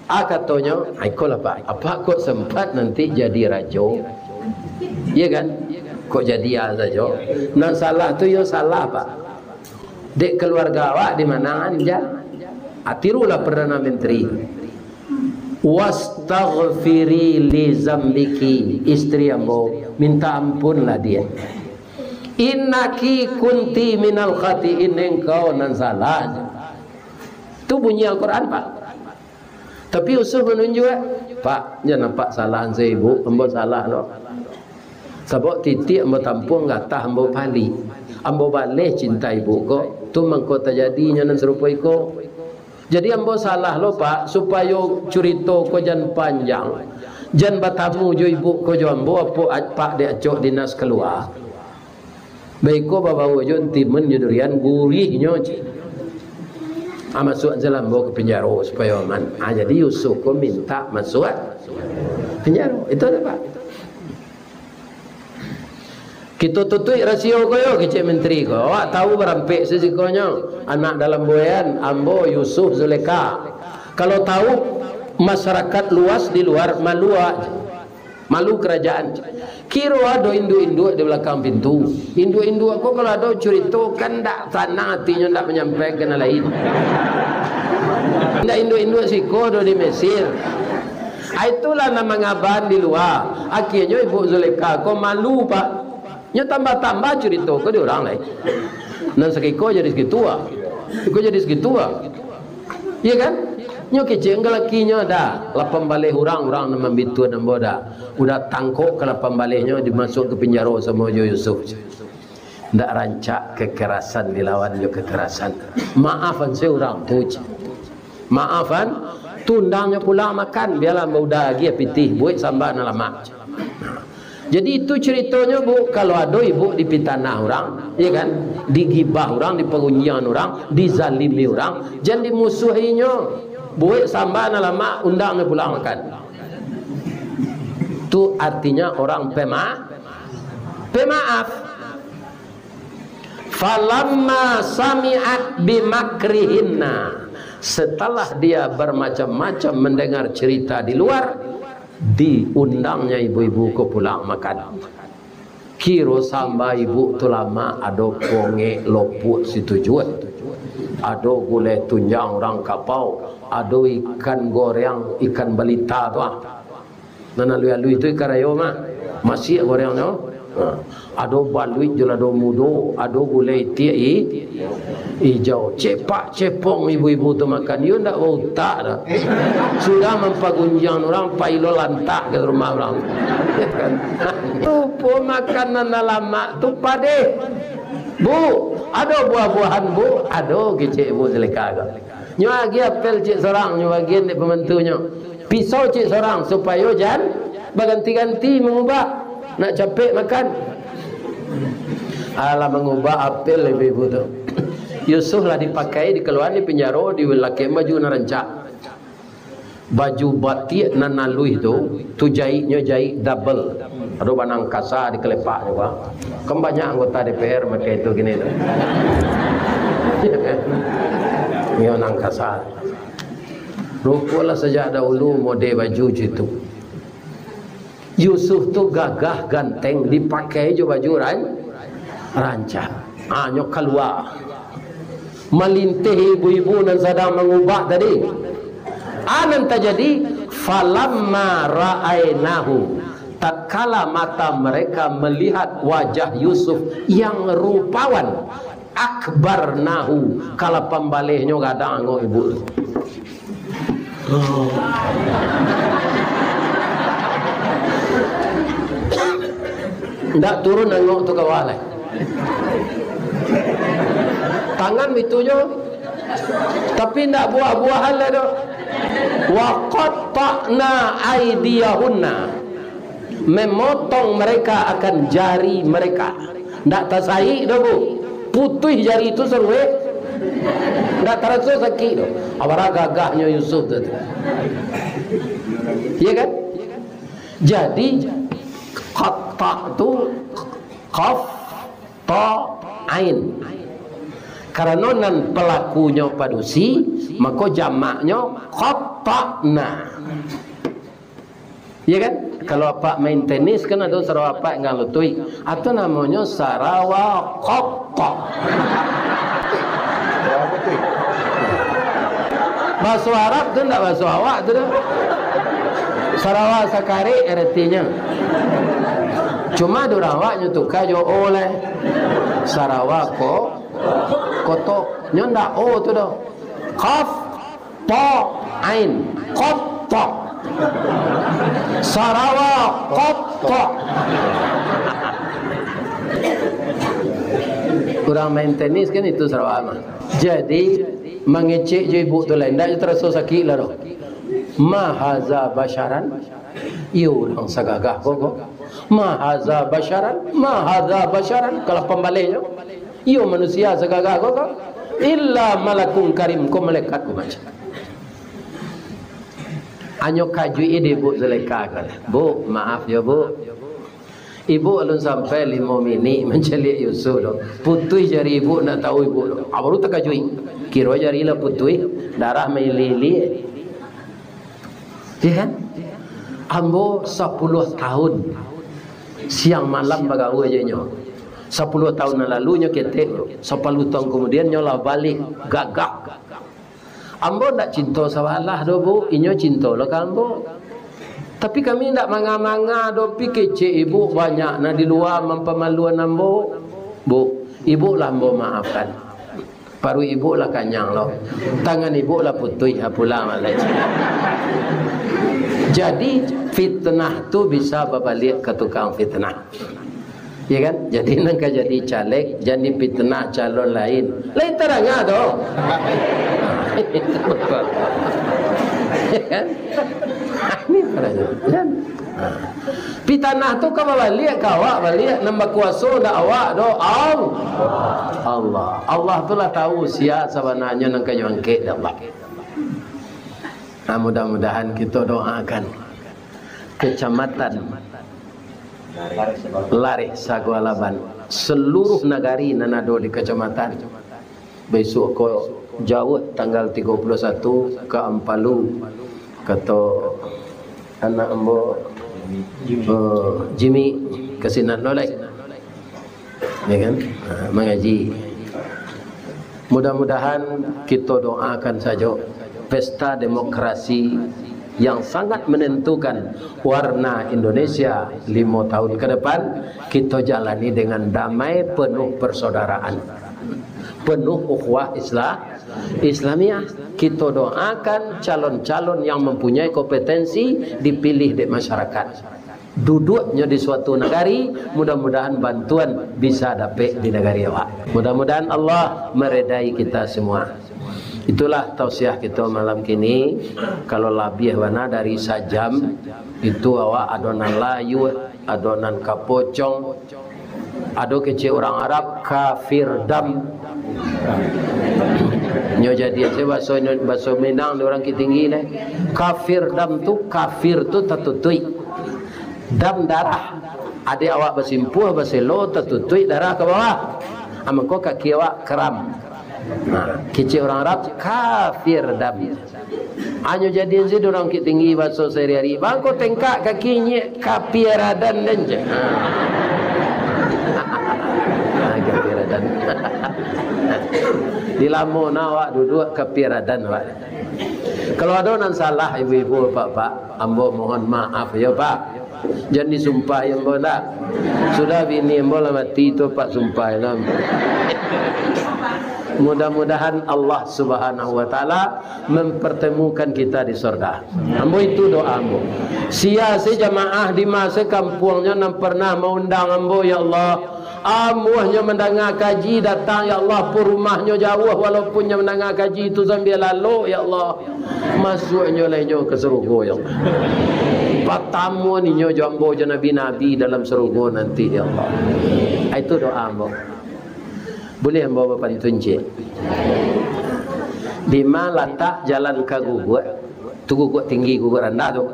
Ah, katonyo, "Ai, ikolah, Pak. Apak kok sempat nanti jadi rajo?" Iya kan? Kok jadi ah sajo? Nan salah tu yo salah, Pak. Dek keluarga awak di mana, Anja? Ah, tirulah Perdana Menteri. "Wastaghfiri li zambiki," istri ambo, minta ampunlah dia. "Innaki kunti minal khatiin," engkau nan salah. Tu bunyi Al-Quran, Pak. Tapi Yusuf manunjuak, "Pak, jan nampak salah se ibu, ambo salah lo. Sabab titiak ambo tampuang, gatah ambo paliak. Ambo baleh cinta ibu ko, tu mangko tajadinyo nan sarupo iko. Jadi ambo salah lo, Pak, supayo curito ko jan panjang. Jan batamu jo ibu ko jo ambo, apo, Pak, dek acok dinas kalua." Baiko babawo jo timun jo durian, gurihnyo, cik. Ah, masuak se lah ambo ka pinjaro supayo aman. Ah, jadi Yusuf ko minta masuak pinjaro. Itu lah, Pak. "Kito tutuik rasio ko yo," kecek menteri ko. "Awak tahu barampek sisikonyo, anak dalam buaian, ambo, Yusuf, Zulekha. Kalau tahu masyarakat luas di luar, malu awak." Malu karajaan. Kiro ado induak-induak di balakang pintu. Induak-induak ko kalau ado curito, kan ndak sanang atinyo, ndak manyampaikan nan lain. Ndak induak-induak siko do di Mesir. Ah, itulah nan mangabaan di lua. Akhianyo ibu Zulekha ko malu, Pak. Nyo tambah-tambah curito ko di urang lai. Nan sakiko jadi sakitu ah. Iko jadi sakitu ah. Iya kan? Nyo kecek ka lakinyo, "Dah, lapan baleh urang, urang nan mambituan ambo dah. Udah tangkok ka lapan balehnyo, dimasuak ka pinjaro samo jo Yusuf." Ndak rancak kekerasan dilawan jo kekerasan. Maafan se urang tu, cik. Maafan, tu undangnyo pulang makan, bialah ambo udah agiah pitih, buek samba nan lamak. Jadi, itu ceritonyo, Bu, kalau ado ibu dipitanah urang, ya kan, digibah urang, dipagunjiangan urang, dizalimi urang, jan dimusuahinyo. Buek samba nan lamak, undangnyo pulang makan. Tu artinya orang pema-, pemaaf. "Falamma sami'at bimakrihinna," setelah dia bermacam-macam mendengar cerita di luar, diundangnya ibu-ibu ko pulang makan. Kiro samba ibu tu lamak, ado pongek lopuak situjuak, ado gulai tunjang urang kapau, ado ikan goreng, ikan balita tu ah. Nan aluih-aluih tu ikan rayo mah. Masiak gorengnyo. Ha. Ado baluik jo lado mudo, ado gulai itiak i-, ijau. Cepak cepong ibu-ibu tu makan. Iyo ndak bautak doh. Sudah mampagunjiang urang, pai lo lantak ka rumah urang. Rupo makanan nan lamak tu padeh. "Bu, ado buah-buahan, Bu?" "Ado," kecek ibu Zulekha ko. Nyo agiah apel ciek sorang, nyo bagian dek pambantunyo. Pisau ciek sorang, supayo jan baganti-ganti mangubak, nak capek makan. Alah, mangubak apel ibu-ibu tu. Yusuf lah dipakai, dikaluaan di pinjaro, dilakek baju nan rancak. Baju batiak nan aluih tu, tu jaiknyo jaik double. Ado banang kasa di kelepaknyo, Pak. Kan banyak anggota D P R makai tu kini tu. Iyo, banang kasa. Rupolah sajak dahulu mode baju cam itu. Yusuf tu gagah ganteng, dipakai jo baju ran-, rancak. Ah, nyo kalua. Malintih ibu-ibu nan sadang mangubak tadi. Ah, nan tajadi, "Falamma ra'ainahu," tatkala mata mereka melihat wajah Yusuf yang rupawan, "akbarnahu," kalapan balehnyo gadang angok ibu tu. Ndak turun angok tu ka bawah lai. Tangan bitu nyo, tapi ndak buah-buahan lai tu. "Wa qatta'na aidiyahunna." Memotong mereka akan jari mereka. Ndak tasaik doh, Bu. Putuih jari tu saruek. Ndak taraso sakik doh. Abarah gagahnyo Yusuf tu. Iya kan? Jadi, qatta' tu qaf, ta, ain. Karano nan pelakunyo padusi, mako jamaknyo qatta'na. Iya kan? Kalau apak main tenis kan ado sarawa apak nan lutuik. Atau namonyo sarawa kotok. Baso Arab tu ndak baso awak tu doh. Sarawa sakarek aratinyo. Cuma di urang awak nyo tuka jo o lai. Sarawa ko-, kotok. Nyo ndak o tu doh. Qaf, ta, ain. Qatta. Sarawa qatta. Urang main tenis kan itu sarawa mah. Jadi, mangecek jo ibuk tu lai, ndak jo taraso sakik lah doh. "Ma haza basyaran?" Iyo urang sagagah ko, ko. "Ma haza basyaran? Ma haza basyaran?" Kalau pambalehnyo, "Iyo manusia sagagah ko, ko? Illa malakun karim, ko malaikat ko macam." Anyo kajuik di Buk Zulekha ko. "Buk, maaf yo, Buk. Ibuk alun sampai limo minik mancaliak Yusuf tu. Putuih jari ibuk, ndak tahu ibuk tu." Ah, baru takajuik. Kiro jari lah putuih, darah maili-ili. Ya kan? Ambo sapuluah tahun siang malam bagaul jo inyo. Sapuluah tahun nan lalu nyo ketek, sapuluah tahun kamudian nyo lah baliak gagah. Ambo ndak cinto sabalah doh, Buk, inyo cinto lo ka ambo. Tapi kami ndak manga-manga doh, pi kecek ibuk banyak nan di lua mampamaluan ambo. Buk, ibuk lah ambo maafkan. Paruik ibuk lah kanyang lo. Tangan ibuk lah putuih, ha, pulang baliak. Jadi, fitnah tu bisa babaliak ka tukang fitnah. Ya kan? Jadi, nan ka jadi caleg, jan dipitnah calon lain. Lain tadanga tu. Ya kan? Ini tadanga. Kan? Ha. Pitanah tu ka babaliak ka awak baliak, nan bakuaso ndak awak doh, Al-, Allah. Allah tu lah tahu sia sabananyo nan ka nyo angkek dek Allah. Nah, mudah-mudahan kito doakan Kecamatan Lareh Sagualaban, seluruh nagari nan ado di kecamatan. Bisuak ko jauah tanggal tigo puluah satu ka Ampalu, kato anak ambo, eh, Jimmy, ka sinan lo lai. Ya kan? Ha, mangaji. Mudah-mudahan kito doakan sajo pesta demokrasi yang sangat menentukan warna Indonesia limo tahun ke depan, kito jalani dengan damai, penuh persaudaraan, penuh ukhuwah Isla-, Islamiah. Kito doakan calon-calon yang mempunyai kompetensi dipilih dek masyarakat. Duduaknyo di suatu nagari, mudah-mudahan bantuan bisa dapek di nagari awak. Mudah-mudahan Allah meredai kita semua. Itulah tausiah kito malam kini. Kalau labiah bana dari sajam, itu awak ado nan layuah, ado nan kapocong, ado kecek urang Arab, kafir dam. Nyo jadi ase baso Indo-, baso Minang di urang Bukittinggi neh. Kafir dam tu, kafir tu tatutuik. Dam darah. Ade awak basimpuah, baselo, tatutuik darah ka bawah. Ah, mangko kaki awak kram. Nah, kecek urang Arab, kafir dam. Anyo jadi ase di urang Bukittinggi baso sahari-hari. Bangko tengkak kaki nyek kapiaradan den je. Ha. Ha, kapiaradan. Di lamo na awak duduak kapiaradan awak. Kalau ado nan salah ibu-ibu, bapak-bapak, ambo mohon maaf yo, Pak. Jan disumpahi ambo ndak. Sudah bini ambo lah mati tu, Pak, sumpahi lah ambo. Mudah-mudahan Allah Subhanahu wa Ta'ala mempertemukan kita di sorga. Ambo itu doa ambo. Sia se jamaah di ma se kampuangnyo nan pernah maundang ambo, ya Allah. Amuahnyo mandanga kaji datang, ya Allah, pun rumahnyo jauah, walaupun nyo mandanga kaji tu sambia lalok, ya Allah. Masuaknyo lah inyo ka sarugo, ya Allah. Patamuan inyo jo ambo jo nabi-nabi dalam sarugo nanti, ya Allah. Itu doa ambo. Buliah ambo bapantun ciek? Di ma latak jalan ka Guguak, tu Guguak Tinggi, Guguak Randah tu.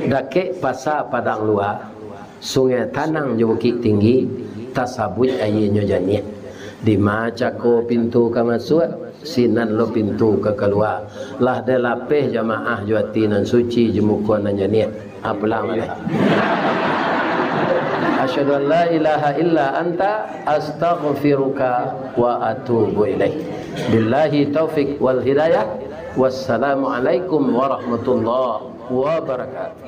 Dakek Pasa Padang Lua, Sungai Tanang jo Bukittinggi, tasabuik aianyo janiah. Di ma cako pintu ka masuak, sinan lo pintu ka kalua. Lah dek lapeh jamaah jo ati nan suci, jo muko nan janiah. Ah, pulang baliak. Asyhadu an la ilaha illa anta, astaghfiruka wa atubu ilaik. Billahi taufik wal hidayah. Wassalamualaikum warahmatullahi wabarakatuh.